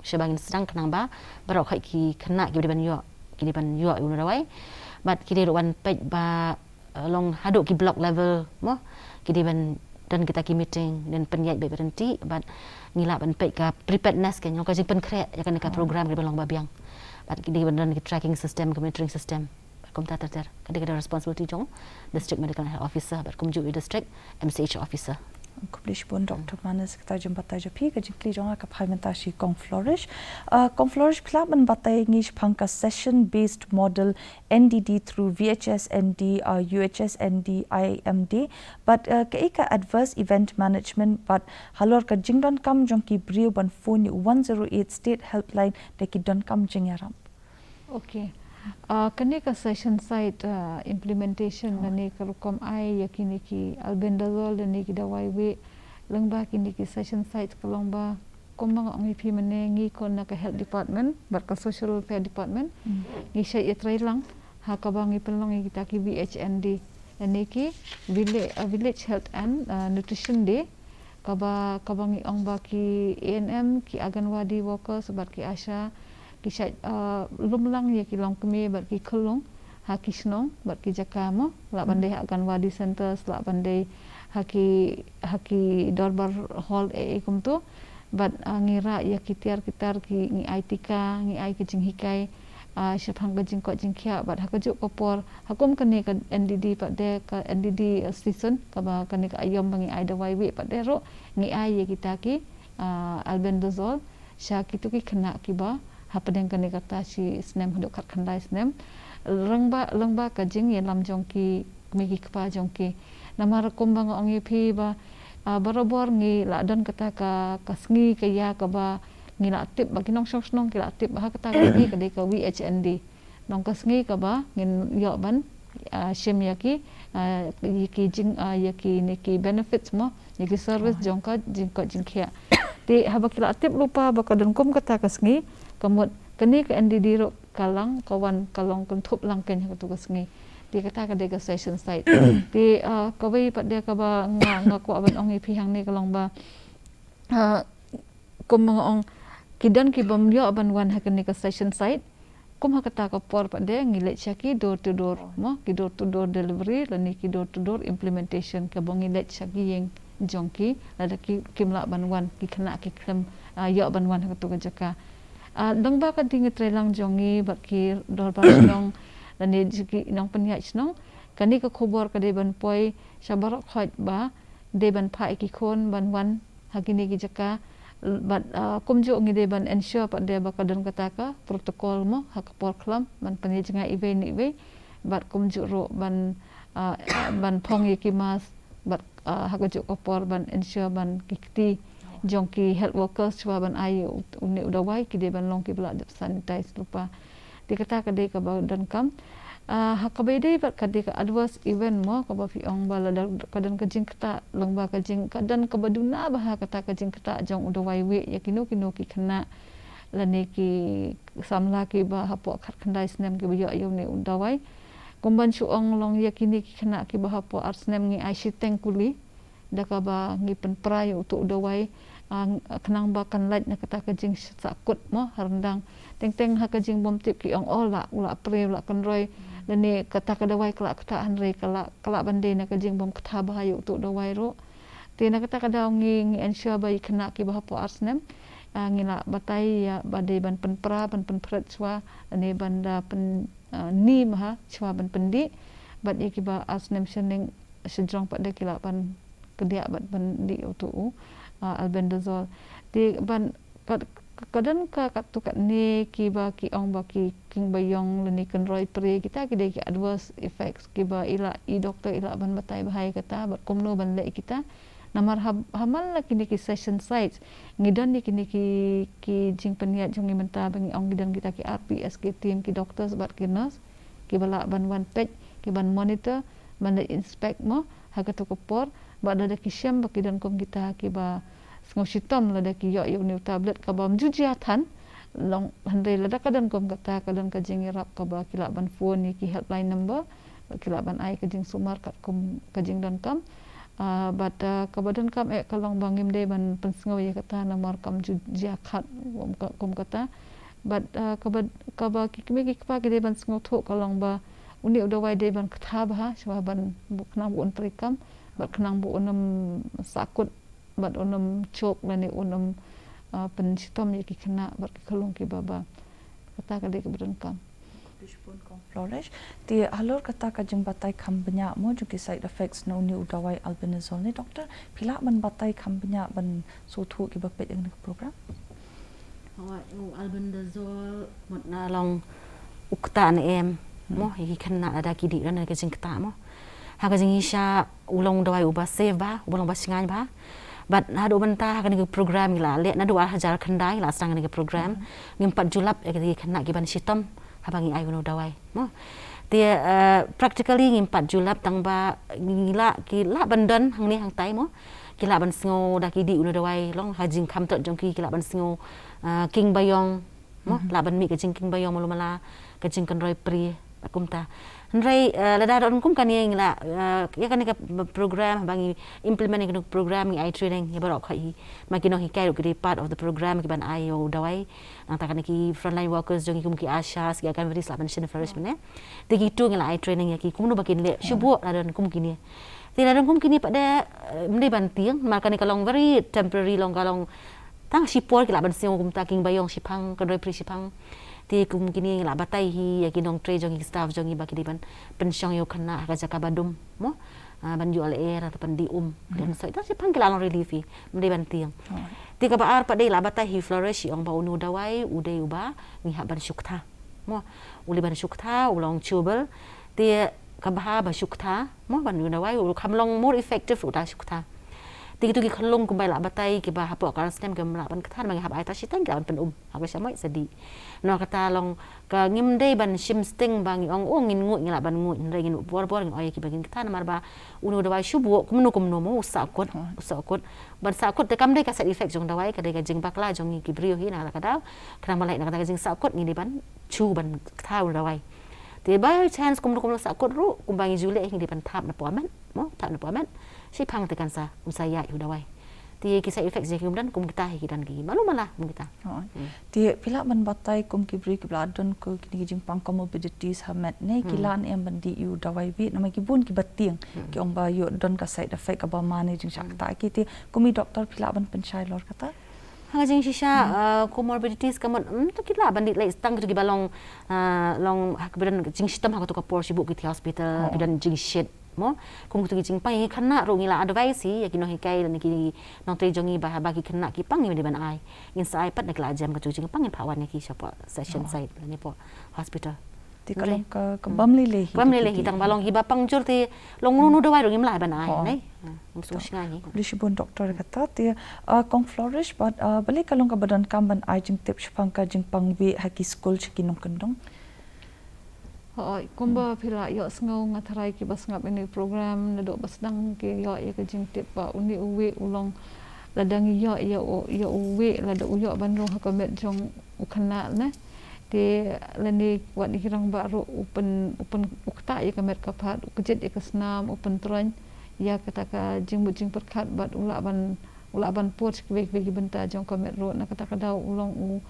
shaba ngin sdang, khnang ba baroh khoit ki khynnah kiba dei ban ïoh, ki dei ban ïoh ïa u dawai. Bad ki dei ruh ban peit ba, uh, long haduh ki block level mo, ki dei ban don kita ki meeting, dei ban pynïaid beit ryntih, bad ngi lah ban peit ka preparedness, ka long ka jingpynkhreh ïa kane ka program ka dei ban long ba biang. Bad ki dei ban don ki tracking system, ki monitoring system. Kumta ter ter. Ka dei ka responsibility jong District Medical Health Officer bad kumjuh i District M C H Officer. Khublei shibun Doctor Manners, kata ka jingbatai jong phi. Ka jingkylli jong nga ka phai mynta sha i Kong Flourish. Uh, Kong Flourish, phi lah ban batai ïa ngi shaphang ka session based model N D D through V H S N D, uh, U H S N D, I M D. Bad, uh, kaei ka adverse event management bad halor ka jingdonkam jong ki briew ban phone ïa u one zero eight state helpline da ki donkam jingïarap? Okay. Uh, kane ka session site uh, implementation oh. Lane ka rukom ai ïa kine ki albendazole lane ki dawai weh lyngba kine ki session site ka long ba kumba nga ong ïa phi mynne ngi ko na ka health department bad ka social welfare department mm. Ngi shait ïatreilang ha kaba ngi pynlong ïa kita ki V H N D lane ki village, uh, village health and uh, nutrition day kaba kaba ngi ong ba ki A N M ki Anganwadi workers bad ki ASHA ki shait uh, lumlang ïa ki longkmie bad ki khyllung ha ki shnong bad ki jaka mo lah ban dei ha Anganwadi centers lah ban dei ha ki ha ki dorbar hall e e kumto bad uh, ngi rah ïa ki tiar ki tar ki ngi ai tika ngi ai ki jinghikai uh, shaphang ka jingkoit jingkhiah bad ha kajuh ka por ha kum kane ka N D D pat de ka N D D season kaba kane ka aïom ba ngi ai dawai weh pat de ruh ngi ai ïa kita ki uh, albendazole sha kito ki khynnah kiba hapdeng kane kata shi snem haduh khatkhyndai snem lyngba lyngba ka jingïalam jong ki kmie ki kpa jong ki. Namar kumba nga ong ïa phi ba uh, barabor ngi la don kata ka ka sngi ka ïa kaba ngi la tip ba ki nongshong shnong ki la tip ba ha kata ka sngi ka dei ka V H N D. Nong ka sngi kaba ngin ïoh ban uh, shim ïa ki uh, ïa ki jing uh, ïa ki ne ki benefits mo ïa ki service jong ka jingkoit jingkhiah. Te haba ki la tip lypa ba ka don kum kata ka sngi ka mut kane ka N D D ruh ka lang ka wan ka long kynthup lang kein ha katu ka sngi. Te kata ka dei ka session site. Te uh, kawei pat de kaba nga nga kwah ban ong ïa phi hangne ka long ba uh, kum nga ong ki don ki bym ïoh ban wan ha kane ka session site kum ha kata ka por pat de ngi leit sha ki door to door mo ki door to door delivery lane ki door to door implementation kaba ngi leit sha ki ïing jong ki lada ki kim lah ban wan ki khynnah ki khlem uh, ïoh ban wan ha katu ka jaka. Uh, dang ba ka ding treilang jong ngi bad ki dorbar shnong lane ki nongpynïaid shnong kane ka khubor ka dei ban poi sha baroh khoit ba dei ban phah ïa ki khun ban wan ha kine ki jaka bad uh, kumjuh ngi dei ban ensure pat de ba ka don kata ka protocol mo ha ka por khlam ban pynïaid jngai iwei na iwei bad kumjuh ruh ban uh, ban phong ïa ki mask bad uh, ha kajuh ka por ban ensure ban ki kti jong ki health workers shuwa ban ai une u dawai ki dei ban long ki ba la dep sanitize lypa. Te kata ka dei kaba donkam. Uh, ha kaba dei bad ka dei ka adverse event mo kaba phi ong ba lada ka don ka jingktah lyngba ka jing ka don kaba duna ba ha kata ka jingktah jong u dawai weh ïa kino kino ki khynnah lane ki samla kiba hapoh khatkhyndai snem kiba ïoh ïa une u dawai. Kumban shu ong long ïa kine ki khynnah kiba hapoh ar snem ngi ai shiteng kuli da kaba ngi pynpra ïa utu u dawai uh, khnang ba kan lait na kata ka jingsakut mo ha ryndang. Teng teng ha ka jingbymtip ki ong oh la u la pre u la kynroi lane kata ka dawai ka la ktah hynrei ka la ka la ban dei na ka jingbymkta bha ïa utu u dawai ruh. Te na kata ka daw ngi ngi ensure ba ïa khynnah kiba hapoh ar snem uh, ngi la batai ïa ba dei ban pynpra ban pynphred shuwa lane ban da pyn uh, ni maha shuwa ban pyndih bad ïa kiba ar snem shaneng shajrong pat de ki lah ban kdiah bad ban dih utu u uh, albendazole. Te ban ka don ka katto katne kiba ki ong ba ki king ba ïong lane kynroi pre kita ki dei ki adverse effects kiba i la i doktor i la ban batai bha ïa kata bad kumno ban leh ïa kita. Namar ha man la kine ki session sites ngi don ïa kine ki ki jingpynïaid jong ngi mynta ba ngi ong ngi don kita ki R P S ki team ki doctors bad ki nurse kiba lah ban wan peit ki ban monitor ban leit inspect mo ha katu ka por bad lada ki shem ba ki don kum kita kiba sngew shitom lada ki ïoh ïa une u tablet kaba ym ju jia than long hynrei lada ka don kum kata ka don ka jingïarap kaba ki lah ban phone ïa ki helpline number ki lah ban ai ka jingsumar katkum ka jingdonkam. Uh, bad uh, kaba donkam eh ka long ba ngim dei ban pynsngew ïa kata namar kam ju jia khat kum kata bad uh, kaba kaba ki kmie ki kpa ki dei ban sngewthuh ka long ba une u dawai dei ban kta bha shuwa ban khnang ba un treikam bad khnang ba un ym sakut bad un ym chok lane un ym uh, pynshitom ïa ki khynnah bad ki khyllung ki baba. Kata ka dei kaba donkam. Flourish. Te halor kata ka jingbatai kham bniah mo jong ki side effects na une u dawai albendazole ne doctor phi lah ban batai kham bniah ban sngewthuh kiba peit ïa kane ka program. Hooid u albendazole mut na long u ktah ne em mo ïa ki khynnah lada ki dih na ka jingktah mo. Ha ka jingshisha u long u dawai uba safe bha uba long ba shngaiñ bha. Bad haduh mynta ha kane ka program ngi la leh naduh ar hajar khyndai la sdang kane ka program. Ngim pat ju lap ïa ki khynnah kiban shitom haba ngi ai uno dawai mo. Te practically ngim pat ju lap tang ba ngi lah, ki lah ban don hangne hangtai mo, ki lah ban sngew da ki dih uno dawai long ha jingkham tot jong ki, ki lah ban sngew king ba ïong mo, lah ban mih ka jingking ba ïong malu mala, ka jingkynroi pri kumta. Hynrei lada don kum kane ngi lah, ïa kane ka program haba ngi implement ïa kane ka program ngi ai training ïa baroh khoit hi. Ma ki nonghikai ruh ki dei part of the program ki ban ai ïa u dawai. Nangta kane ki frontline workers jong ngi kum ki ASHAs, ki Anganwadis lah ban shim flourish mynne. Te kitu ngi lah ai training ïa ki kumno ba kin leh shu buh lada don kum kine. Te lada don kum kine pat de ym dei ban tieng, namar kane ka long very temporary, long ka long tang shipor, ki lah ban sngew kumta king ba ïong shiphang, kynroi pri shiphang. Te kum kine ngi lah batai hi ïa ki nongtrei jong ngi, ki staff jong ngi ba ki dei ban pynshong ïa u khynnah ha ka jaka ba dum mo, ban ïoh lyer nangta ban dih um. Dei ban soi tang shiphang, ki lah long relief hi, ym dei ban tieng. Te kaba ar pat de lah batai hi flourish, i ong ba une u dawai u dei uba ngi hap ban shu kta mo, u dei ban shu kta, u long chewable. Te kaba ha ba shu kta mo, ban une u dawai u kham long more effective ruh da shu kta. Te kitu ki khyllung kumba lah batai kiba hapoh ka ar snem kim lah ban kta, namar ngi hap ai tang shiteng ki lah ban pynum ha ka shamoit sa dih. Namar kata long ka ngim dei ban shim sting ba ngi ong o ngin nguid, ngi lah ban nguid, hynrei ngin bor bor ngi ong ïa ki ba ngin kta, namar ba une u dawai shu buh kumno kumno mo u sahkut, u sahkut. Ban sahkut te kam dei ka side effect jong dawai, ka dei ka jingbakla jong ngi ki briew hi na kata ka daw. Khnang ban lait na kata ka jingsahkut ngi dei ban shu ban kta une u dawai. Te by chance kumno kumno sahkut ruh, kumba ngi ju leh hi ngi dei ban thap na poh met mo, thap na poh met. Shiphang te kan sa, um sa ïaid u dawai. Te ki side effect jong ki ym don kum kita hi, ki don ki malu mala kum kita. Te phi lah ban batai kum ki briew kiba la don ko kine ki jingpang comorbidities ha met ne, ki lah ne em ban dih ïa u dawai wieh, namar ki bun kiba tieng, ki ong ba ïoh don ka side effect kaba man ne jingshah kta ki. Te kum i doktor phi lah ban pynshai halor kata? Ha ka jingshisha comorbidities ka mut, ym, to ki lah ban dih lei tang kitu kiba long, long ha kiba don jingshitom ha katu ka por, shibun ki thiah hospital, ki don jingshit mo. Kum kitu ki jingpang ïa ki khynnah ruh ngi la advice hi ïa ki nonghikai lane ki nongtrei jong ngi ba haba ki khynnah ki pang ngim dei ban ai. Ngin sa ai pat da ki la jem katu ki jingpang ngin phah wan ïa ki shapoh session site lane poh hospital. Te ka long ka, ka bym lei lei hi. Bym lei lei hi, tang ba long kiba pang jur te long uno uno dawai ruh ngim lah ban ai, ne? Ngim sngewsih hi. Khublei shibun doktor kata te, kong Flourish, bad balei ka long kaba donkam ban ai jingtip shaphang ka jingpang wieh ha ki skul sha ki nongkyndong? Hooid, kumba phi la ïohsngew, nga tharai kiba sngap ïa une u program naduh ba sdang ki ïoh ïa ka jingtip ba une u wieh u long, lada ngi ïoh ïa u, ïa u wieh, lada u ïoh ban rung ha ka met jong u khynnah ne. Te lane wat ïa ki rangbah ruh u pyn, u pyn, u ktah ïa ka met ka phad, u kjit ïa ka snam, u pyntroiñ ïa kata ka jingmut jingpyrkhat bad u lah ban, u lah ban pur sha kiwei kiwei ki bynta jong ka met ruh. Na kata ka daw u long u,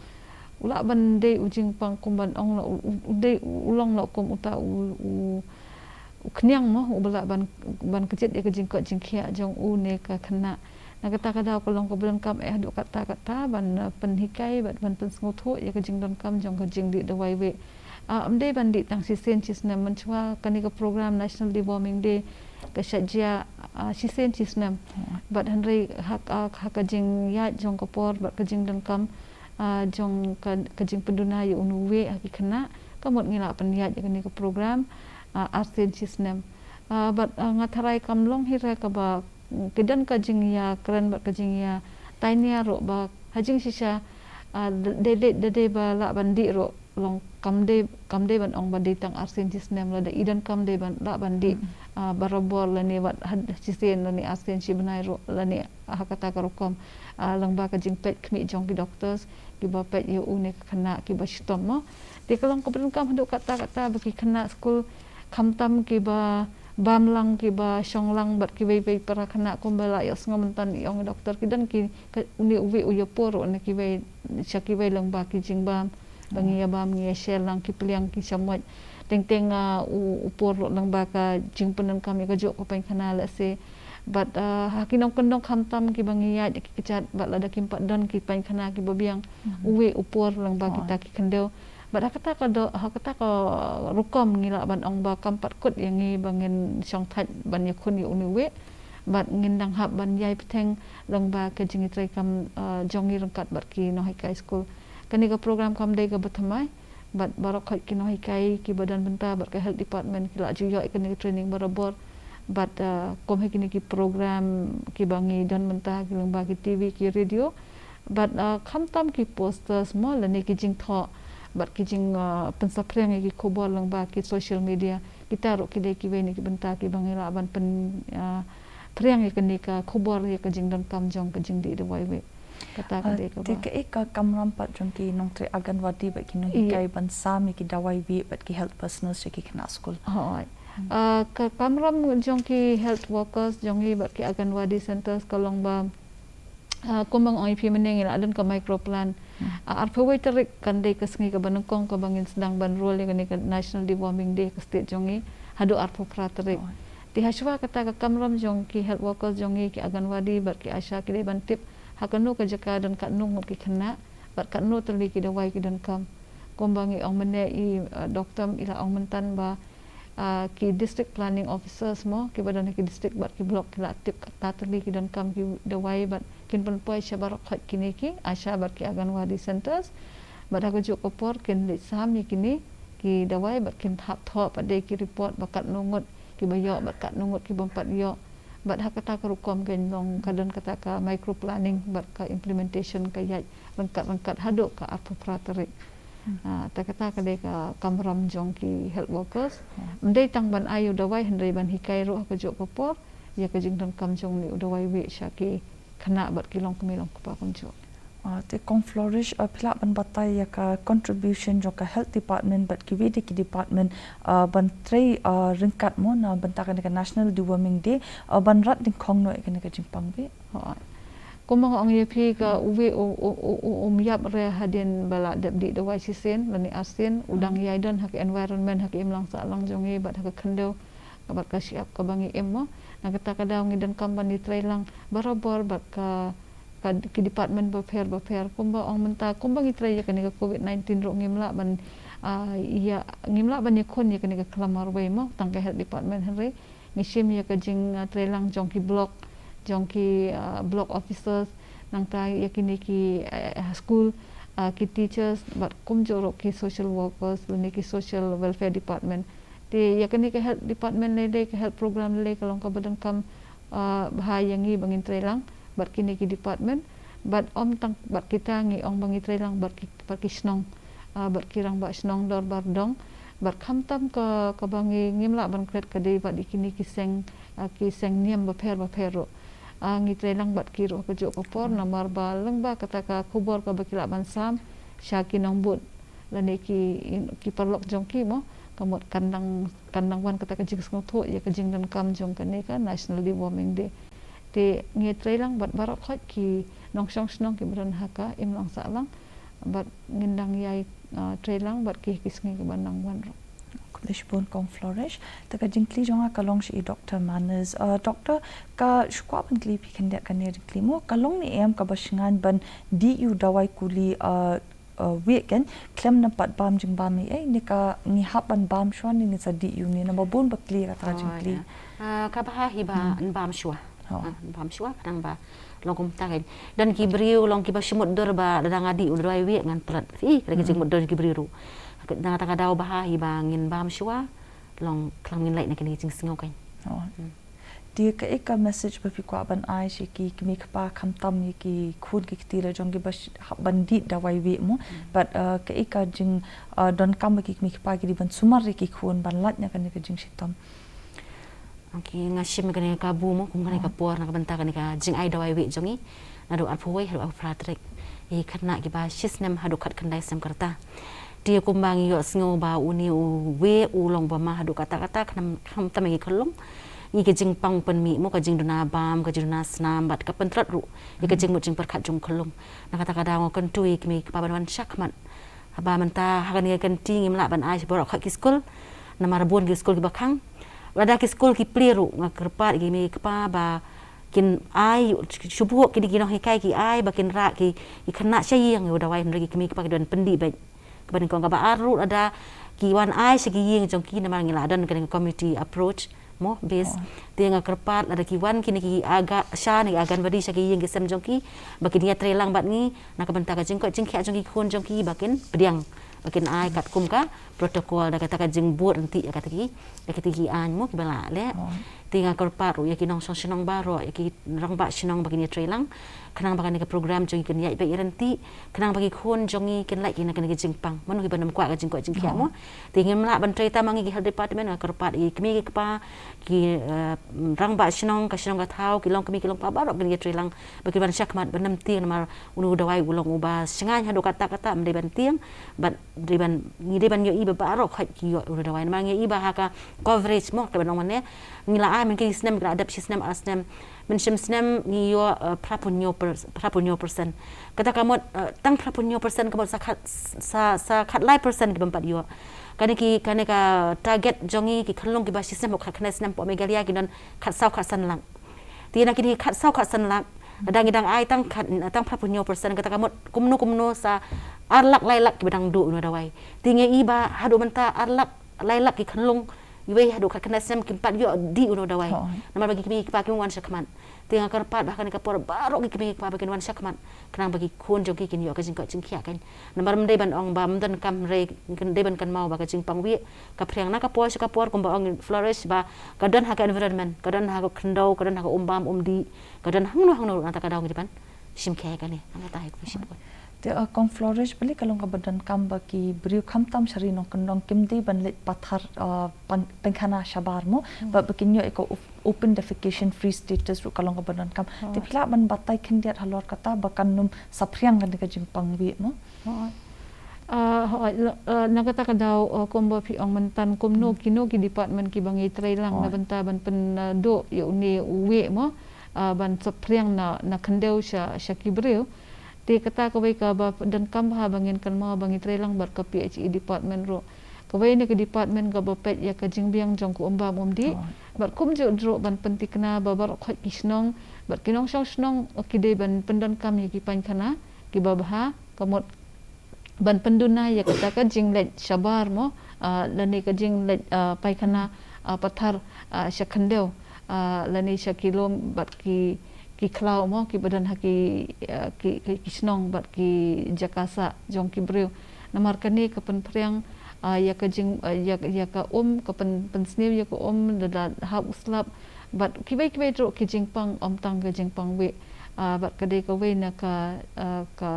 u lah ban dei u jingpang kum ban ong la u, u dei u long la kum uta u, u, u khñiang mo, uba lah ban, ban kjit ïa ka jingkoit jingkhiah jong u ne ka khynnah. Na kata ka daw ka long kaba donkam eh haduh katta katta ban pynhikai bad ban pynsngewthuh ïa ka jingdonkam jong ka jingdih dawai wieh. Ym dei ban dih tang shisien shisnem, mynshuwa kane ka program National Deworming Day ka shah jia shisien shisnem. Bad hynrei ha ka, ha ka jingïaid jong ka por bad ka jingdonkam jong ka, ka jingpynduna ïa une u wieh ha ki khynnah, ka mut ngi la pynïaid ïa kane ka program arsien shisnem. Bad nga tharai kam long hi re kaba, ki don ka jingïakren bad ka jingïatainia ruh ba ha jingshisha da dei, da dei ba lah ban dih ruh long kam dei, kam dei ban ong ba dei tang arsien shisnem, lada i donkam dei ban lah ban dih barabor lane wat ha shisien lane arsien shi bnai ruh lane ha kata ka rukom lyngba ka jingpeit khmih jong ki doctors kiba peit ïa une ka khynnah kiba shitom mo. Te ka long kaba donkam haduh katta katta ba ki khynnah skul khamtam kiba bam lang, kiba shong lang bad kiwei kiwei para khynnah, kumba la ïohsngew mynta i ong i doktor, ki don ki, une u wieh u ïapur ruh na kiwei sha kiwei lyngba ki jingbam ba ngi ïabam, ngi ïashare lang ki pliang ki shamoit. Teng teng u, u pur ruh lyngba ka jingpyndonkam ïa kajuh ka painkhana lehse. Bad ha ki nongkyndong khamtam kiba ngi ïaid ki kjat bad lada kim pat don ki painkhana kiba biang, u wieh u pur lyngba kita ki khyndew. Bad ha kata ka do, ha kata ka rukom ngi lah ban ong ba kam pat kut ïa ngi ba ngin shongthait ban ïakhun ïa une u wieh. Bad ngin dang hap ban ïai bteng lyngba ka jingïatreikam jong ngi ryngkat bad ki nonghikai skul. Kane ka program kam dei kaba thymmai. Bad baroh khoit ki nonghikai kiba don bynta bad ka health department ki la ju ïoh ïa kane ka training barabor. Bad kum ha kine ki program kiba ngi don bynta ki lyngba ki TV ki radio. Bad khamtam ki posters mo lane ki jingthoh bad ki jing, ah, pynsaphriang ïa ki khubor lyngba ki social media. Kita ruh ki dei kiwei na ki bynta kiba ngi lah ban pyn, ah, phriang ïa kane ka khubor ïa ka jingdonkam jong ka jingdih dawai wieh. Kata ka dei kaba. Te kaei ka kamram pat jong ki nongtrei Anganwadi bad ki nonghikai ban sam ïa ki dawai wieh bad ki health personnel sha ki khynnah skul? Hooid. Ah, ka kamram jong ki health workers jong ngi bad ki Anganwadi centers ka long ba, ah, kumba nga ong ïa phi mynne ngi la don ka micro plan. Ah, arphew wei tarik kan dei ka sngi kaba nyngkong kaba ngin sdang ban roll ïa kane ka National Deworming Day ka state jong ngi haduh arphew phra tarik. Te hashwa kata ka kamram jong ki health workers jong ngi, ki Anganwadi bad ki ASHA ki dei ban tip ha kano ka jaka don katno ngut ki khynnah bad katno tylli ki dawai ki donkam. Kumba ngi ong mynne i, ah, doktor i la ong mynta ba, ah, ki district planning officers mo kiba don ha ki district bad ki block ki la tip kata tylli ki donkam ki dawai bad kin pynpoi sha baroh khoit kine ki ASHA bad ki Anganwadi centers. Bad ha kajuh ka por kin leit sam ïa kine ki dawai bad kin hap thoh pat de ki report ba katno ngut kiba ïoh bad katno ngut ki bym pat ïoh. Bad ha kata ka rukom kan long ka don kata ka micro planning bad ka implementation ka ïaid ryngkat ryngkat haduh ka arphew phra tarik. Ah, te kata ka dei ka kamram jong ki health workers. Ym dei tang ban ai u dawai hynrei ban hikai ruh ha kajuh ka por ïa ka jingdonkam jong une u dawai wieh sha ki khynnah bad ki longkmie longkpa kumjuh. Ah, te Kong Flourish, ah, phi lah ban batai ïa ka contribution jong ka health department bad kiwei de ki department, ah, ban trei, ah, ryngkat mo na bynta kane ka National Deworming Day, ah, ban rat dyngkhong noh ïa kane ka jingpang wieh? Hooid. Kumba nga ong ïa phi ka uwei u, u, u, u, um ïap re hadien ba la dep dih dawai shisien lane arsien, u dang ïai don ha ka environment, ha ka imlang sahlang jong ngi bad ha ka khyndew bad ka shyiap kaba ngi im mo. Na kata ka daw ngi donkam ban ïatrei lang barabor bad ka, ka ki department bapher bapher. Kumba ong mynta kumba ngi trei ïa kane ka covid nineteen ruh ngim lah ban, ah, ïa, ngim lah ban ïakhun ïa kane ka khlam marwei mo tang ka health department hynrei ngi shim ïa ka jing, ah, trei lang jong ki block, jong ki, ah, block officers, nangta ïa kine ki, eh, school, ah, ki teachers bad kumjuh ruh ki social workers lane ki social welfare department. Te ïa kane ka health department lei lei, ka health program lei lei ka long kaba donkam, ah, bha ïa ngi ba ngin trei lang bad kine ki department bad ym tang bad kita, ngi ong ba ngi trei lang bad ki, bad ki shnong, ah, bad ki rangbah shnong dorbar dong bad khamtam ka, kaba ngi ngim lah ban klet ka dei bad ïa kine ki seng, ah, ki seng niam bapher bapher ruh. Ah, ngi trei lang bad ki ruh ha kajuh ka por namar ba lyngba kata ka khubor kaba ki lah ban sam sha ki nongbud lane ki, ki paralok jong ki mo, ka mut kan dang, kan dang wan kata ka jingsngewthuh ïa ka jingdonkam jong kane ka National Deworming Day. Te ngi trei lang bad baroh khoit ki nongshong shnong kiba don ha ka imlang sahlang bad ngin dang ïai, ah, trei lang bad ki, ki sngi kiban nang wan ruh. Khublei shibun Kong Flourish. Te ka jingkylli jong nga ka long sha i Doktor Manners. Ah, Doktor, nga shu kwah ban kylli phi khyndiat kane ka jingkylli mo, ka long ne em kaba shngaiñ ban dih ïa u dawai kuli, ah, ah, wieh keiñ khlem da pat bam jingbam ei ei, ne ka ngi hap ban bam shuwa ne ngin sa dih ïa u ne, namar bun ba kylli kata ka jingkylli. Ah, kaba bha hi ba yn bam shuwa. Ah, yn bam shuwa, khnang ba long kumta keiñ. Don ki briew long kiba shu mutdur ba lada nga dih u dawai wieh ngan pynlut. Phi i, ka dei ka jingmutdur jong ki briew ruh. Na kata ka daw bha hi ba ngin bam shuwa, long khlem ngin leit na kine ki jingsngew keiñ. Te kaei ka message ba phi kwah ban ai sha ki kmie kpa khamtam ïa ki khun ki kti la jong ki ba sh-, hap ban dih dawai wieh mo. Bad, uh, kaei ka jing, uh, donkam ba ki kmie kpa ki dei ban sumar ïa ki khun ban lait na kane ka jingshitom? Okay, nga shim kane ka kabu mo, kum kane ka por na ka bynta kane ka jingai dawai wieh jong ngi. Naduh arphew wei haduh arphew phra tarik. Ïa ki khynnah kiba shi snem haduh khatkhyndai snem ka rta. Te kumba ngi ïohsngew ba une u wieh u long ba ma haduh katta katta, khnang, khamtam ïa ki khyllung. Ngi ka jingpang pynmih mo, ka jingduna bam, ka jingduna snam bad ka pyntrot ruh ïa ka jingmut jingpyrkhat jong u khyllung. Na kata ka daw nga kyntu ïa ki kmie ki kpa ban wan shakhmat. Haba mynta ha kane ka kynti ngim lah ban ai sha baroh khoit ki skul. Namar bun ki skul kiba khang. Lada ki skul ki plie ruh, nga kyrpad ïa ki kmie ki kpa ba kin ai, shu buh kine ki nonghikai ki ai ba kin rah ki, ki khynnah sha ïing ïa u dawai, hynrei ki kmie ki kpa ki don pyndih beit. Kaba nyngkong. Kaba ar ruh, lada ki wan ai sha ki ïing jong ki, namar ngi la don kane ka community approach mo base. Te nga kyrpad lada ki wan kine ki ASHA ne ki Anganwadi sha ki ïing ki sem jong ki, ba kin ïatrei lang bad ngi na ka bynta ka jingkoit jingkhiah jong ki khun jong ki ba kin pdiang ba kin ai katkum ka protocol da kata ka jingbud ryntih ïa kata ki, ïa kata ki aiñ mo kiba la leh. Te nga kyrpad ruh ïa ki nongshong shnong baroh, ïa ki rangbah shnong ba kin ïatrei lang khnang ba kane ka program jong ngi kin ïaid beit ïaryntih, khnang ba ki khun jong ngi kin lait ki na kane ka jingpang. Mano kiba nym kwah ka jingkoit jingkhiah mo. Te ngim lah ban trei tam ma ngi ki health department, nga kyrpad ïa ki kmie ki kpa, ki, eh, rangbah shnong, ka shnong ka thaw, ki longkmie ki longkpa baroh kin ïatrei lang ba kin wan shakhmat ban nym tieng namar une u dawai u long uba shngaiñ haduh katta katta, ym dei ban tieng bad dei ban, ngi dei ban ïohi ba baroh khoit ki ïoh une u dawai namar ngi ïohi ba ha ka coverage mo, kaba long mane ngi la ai mynta ki snem, ki la dep shi snem ar snem, mynshem snem ngi ïoh, eh, phraphew hynñiew per-, phraphew hynñiew percent. Kata ka mut, eh, tang phraphew hynñiew percent ka mut sa khat, sa, sa khatlai percent ki bym pat ïoh. Kane ki, kane ka target jong ngi ki khyllung kiba shi snem haduh khatkhyndai snem hapoh Meghalaya ki don khatsaw khatsan lak. Te na kine khatsaw khatsan lak, lada ngi dang ai tang khat, tang phraphew hynñiew percent, kata ka mut kumno kumno sa ar lak lai lak kiba dang duh une u dawai. Te ngi ïohi ba haduh mynta ar lak lai lak ki khyllung, iwei haduh khatkhyndai snem kim pat ïoh dih une u dawai. Namar ba ki kmie ki kpa kim wan shakhmat. Te nga kyrpad ba ha kane ka por baroh ki kmie ki kpa ba kin wan shakhmat khnang ba ki khun jong ki kin ïoh ka jingkoit jingkhiah kan. Namar ym dei ban ong ba ym donkam, hynrei kin dei ban kynmaw ba ka jingpang wieh ka phriang na ka por sha ka por, kumba ong Flourish ba ka don ha ka environment, ka don ha ka khyndew, ka don ha ka um bam um dih, ka don hangno hangno ruh, nangta ka daw ngi dei ban shim khia ïa kane. Nangta hi ka shim. Te, uh, Kong Flourish, balei ka long kaba donkam ba ki briew khamtam sha ri nongkyndong kim dei ban leit pathar, uh, pan-, paikhana shabar mo, ba, ba kin ïoh ïa ka op-, open defecation free status ruh ka long kaba donkam. Te phi lah ban batai khyndiat halor kata ba kan nym saphriang kane ka jingpang wieh mo? Ah, hooid, la-, ah, na kata ka daw, ah, kumba phi ong mynta kumno kino ki department kiba ngi trei lang na bynta ban pynduh ïa une u wieh mo, ah, ban saphriang na, na khyndew sha, sha ki briew. Te kata kawei kaba donkam bha ba ngin kynmaw ba ngi trei lang bad ka P H E department ruh. Kawei na ka department kaba peit ïa ka jingbiang jong ka um bam um dih. Bad kumjuh ruh ban pynthikna ba baroh khoit ki shnong bad ki nongshong shnong ki dei ban pyndonkam ïa ki paikhana kiba bha, ka mut ban pynduna ïa kata ka jingleit shabar mo, ah, lane ka jingleit, ah, paikhana, ah, pathar, ah, sha khyndew, ah, lane sha ki lum bad ki, ki khlaw mo, kiba don ha ki, ah, ki, ki, ki shnong bad ki jaka sah jong ki briew. Namar kane ka pynphriang, ah, ïa ka jing, ah, ïa, ïa ka um, ka pyn, pynsniew ïa ka um, da, da hap u slap, bad kiwei kiwei ruh ki jingpang, ym tang ka jingpang wieh, ah, bad ka dei kawei na ka, ah, ka,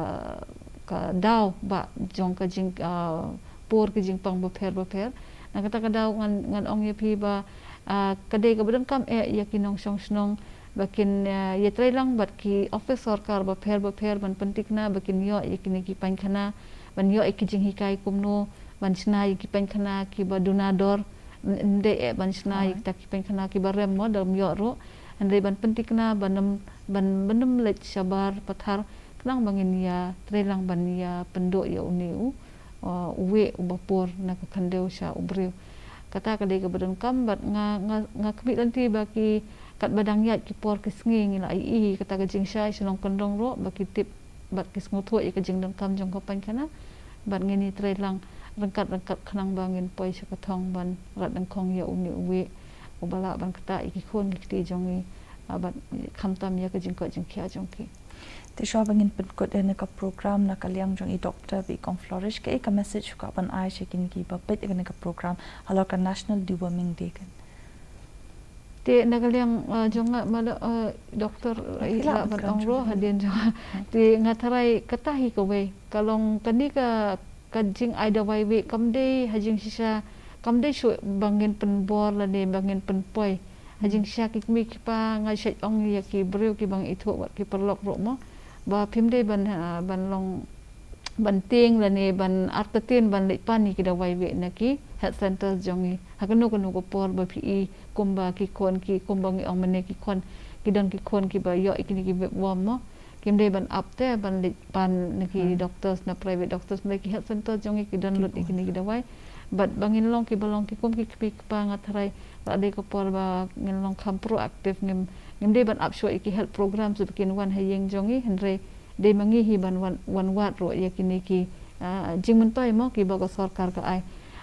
ka daw ba jong ka jing, ah, por ki jingpang bapher bapher. Na kata ka daw ngan, ngan ong ïa phi ba, ah, ka dei kaba donkam eh ïa ki nongshong shnong ba kin, ah, ïatrei lang bad ki office sorkar bapher bapher ban pynthikna ba kin ïoh ïa kine ki paikhana, ban ïoh ïa ki jinghikai kumno ban shna ïa ki paikhana kiba duna dor, ym, ym dei eh ban shna ïa kita ki paikhana kiba rem mo, da ym ïoh ruh. Hynrei ban pynthikna ban ym, ban, ban ym leit shabar pathar khnang ba ngin ïatrei lang ban ïa pynduh ïa une u, uh, u wieh uba pur na ka khyndew sha u briew. Kata ka dei kaba donkam bad nga, nga, nga khmih lynti ba ki katba dang ïaid ki por ki sngi ngi la ïohi kata ka jingshai sha nongkyndong ruh ba ki tip bad ki sngewthuh ïa ka jingdonkam jong ka paikhana. Bad ngin ïatrei lang ryngkat ryngkat khnang ba ngin poi sha ka thong ban rat nyngkong ïa une u wieh uba lah ban ktah ïa ki khun ki kti jong ngi, ah, bad khamtam ïa ka jingkoit jingkhiah jong ki. Te shuwa ba ngin pynkut ïa kane ka program na ka liang jong i Doktor bad i Kong Flourish, kaei ka message shuh ka ban ai sha kine kiba peit ïa kane ka program halor ka National Deworming Day kan? Te na ka liang, ah, jong nga, mano, ah, Doktor, ah, i lah ban ong ruh hadien jong nga. Te nga tharai kata hi kawei ka long kane ka, ka jingai dawai wieh kam dei ha jingshisha, kam dei shuh ba ngin pynbor lane ba ngin pynpoi. Ha jingshisha ki kmie ki kpa, nga shait ong ïa ki briew kiba ngi ithuh wat ki paralok ruh mo, ba phim dei ban, ah, ban long ban tieng lane ban artatien ban leit pan ïa ki dawai wieh na ki health centres jong ngi. Ha kano kano ka por ba phi i kumba ki khun ki, kumba ngi ong mynne ki khun, ki don ki khun kiba ïoh ïa kine ki wieh worm mo, kim dei ban ap te ban leit pan na ki doctors, na private doctors, mynta ki health centres jong ngi ki don lut ïa kine ki dawai. Bad ba ngin long kiba long ki kum ki kmie ki kpa, nga tharai la dei ka por ba ngin long kham proactive, ngim, ngim dei ban ap shuh ïa ki health programs ba kin wan ha ïing jong ngi, hynrei dei ma ngi hi ban wan, wan wad ruh ïa kine ki, ah, jingmyntoi mo kiba ka sorkar ka ai.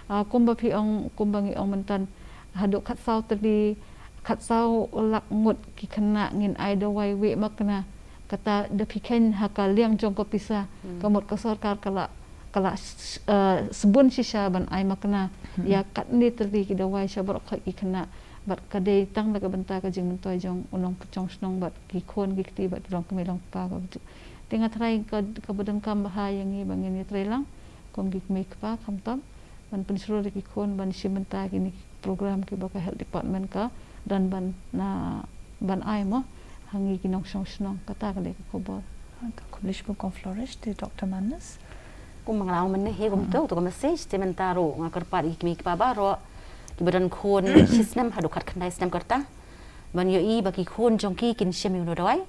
Ah, kumba phi ong, kumba ngi ong mynta, haduh khatsaw tylli, khatsaw lak ngut ki khynnah ngin ai dawai wieh makna. Kata da phi kheiñ ha ka liang jong ka pisa, ka mut ka sorkar ka la ka la s- eh, sbun shisha ban ai makna ïa katne tylli ki dawai sha baroh khoit ki khynnah, bad ka dei tang da ka bynta ka jingmyntoi jong u nongpynshong shnong bad ki khun ki kti bad ki longkmie longkpa ka bju. Te nga trai ka, kaba donkam bha ïa ngi ba ngin ïatreilang kum ki kmie kpa khamtam ban pynshlur ïa ki khun ban shim bynta kine ki program kiba ka health department ka don ban na ban ai mo ha ngi ki nongshong shnong. Kata ka dei ka khubor. Khublei shibun Kong Flourish. Te Doctor Manus? Kumba nga la ong mynne hi kumto, to ka message te mynta ruh nga kyrpad ïa ki kmie ki kpa baroh kiba don khun shi snem haduh khatkhyndai snem ka rta ban ïohi ba ki khun jong ki kin shim ïa une u dawai.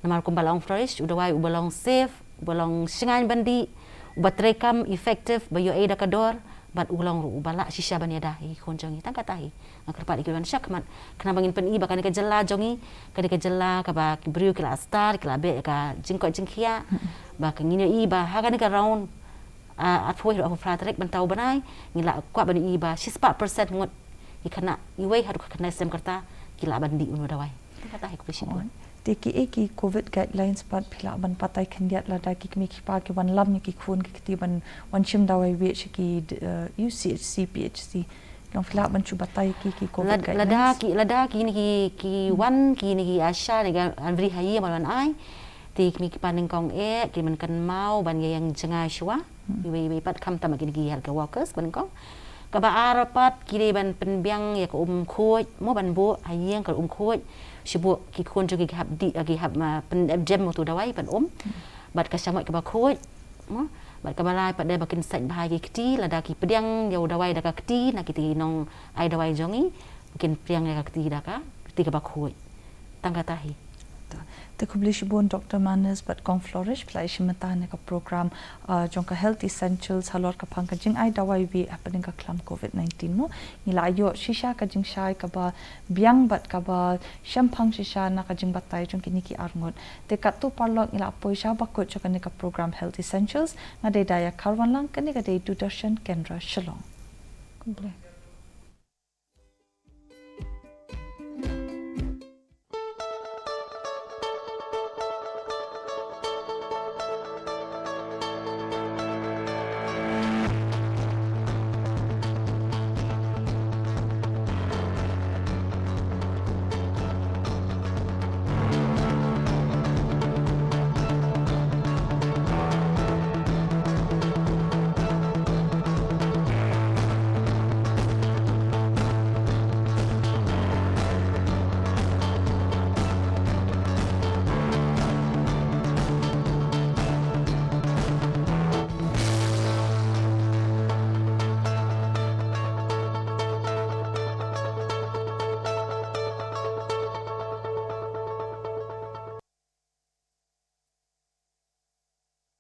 Namar kumba la ong Flourish, u dawai uba long safe, uba long shngaiñ ban dih, uba treikam, effective, ba ïohi da ka dor, bad u long ruh uba lah shisha ban ïada ïa ki khun jong ngi. Tang kata hi nga kyrpad ïa ki ban shakmat, khnang ba ngin pyni ba kane ka jylla jong ngi ka dei ka jylla kaba ki briew ki la star, ki la beh ïa ka jingkoit jingkhiah, ba ka ngin ïohi ba ha kane ka round, ah, arphew wei haduh arphew phra tarik mynta u bnai, ngi la kwah ban ïohi ba shispah percent ngut ki khynnah wei haduh khatkhyndai snem ka rta ki lah ban dih une u dawai. Tang kata hi, khublei shibun. Te kiei ki COVID guidelines pat phi lah ban batai khyndiat lada ki kmie ki kpa ki wanlam ïa ki khun ki kti ban wan shim dawai wieh sha ki, eh, U C H C, P H C? Long phi lah ban shu batai ki, ki COVID guidelines? Lada ki, lada kine ki, ki wan kine ki ASHA ne ki Anbri Haie ban wan ai, te ki kmie ki kpa nyngkong eh kin kynmaw ban ïeng jngai shuwa. Iwei iwei pat khamtam kine ki healthcare workers ba nyngkong. Kaba ar pat ki dei ban pynbiang ïa ka um khuid mo, ban buh ha ïing ka um khuid. Shu buh ki khun jong ki hap dih, ki hap ma pynjem utu dawai ban um. Bad ka shamoit kaba khuid mo. Bad kaba lai pat dei ba kin sait bha ïa ki kti, lada ki pdiang ïa u dawai da ka kti na kiti ki nong ai dawai jong ngi, kin pdiang ïa ka kti da ka kti kaba khuid. Tang kata hi. Te khublei shibun Doctor Manus bad Kong Flourish, phi la ïashim bynta ha kane ka program, ah, jong ka Health Essentials halor ka phang ka jingai dawai wieh hapdeng ka khlam COVID nineteen mo. Ngi la ïoh shisha ka jingshai kaba biang bad kaba shemphang shisha na ka jingbatai jong kine ki arngut. Te katto paralok ngi la poi sha bakut jong kane ka program Health Essentials, nga dei Daya Kharwanlang, kane ka dei Doordarshan Kendra Shillong. Khublei.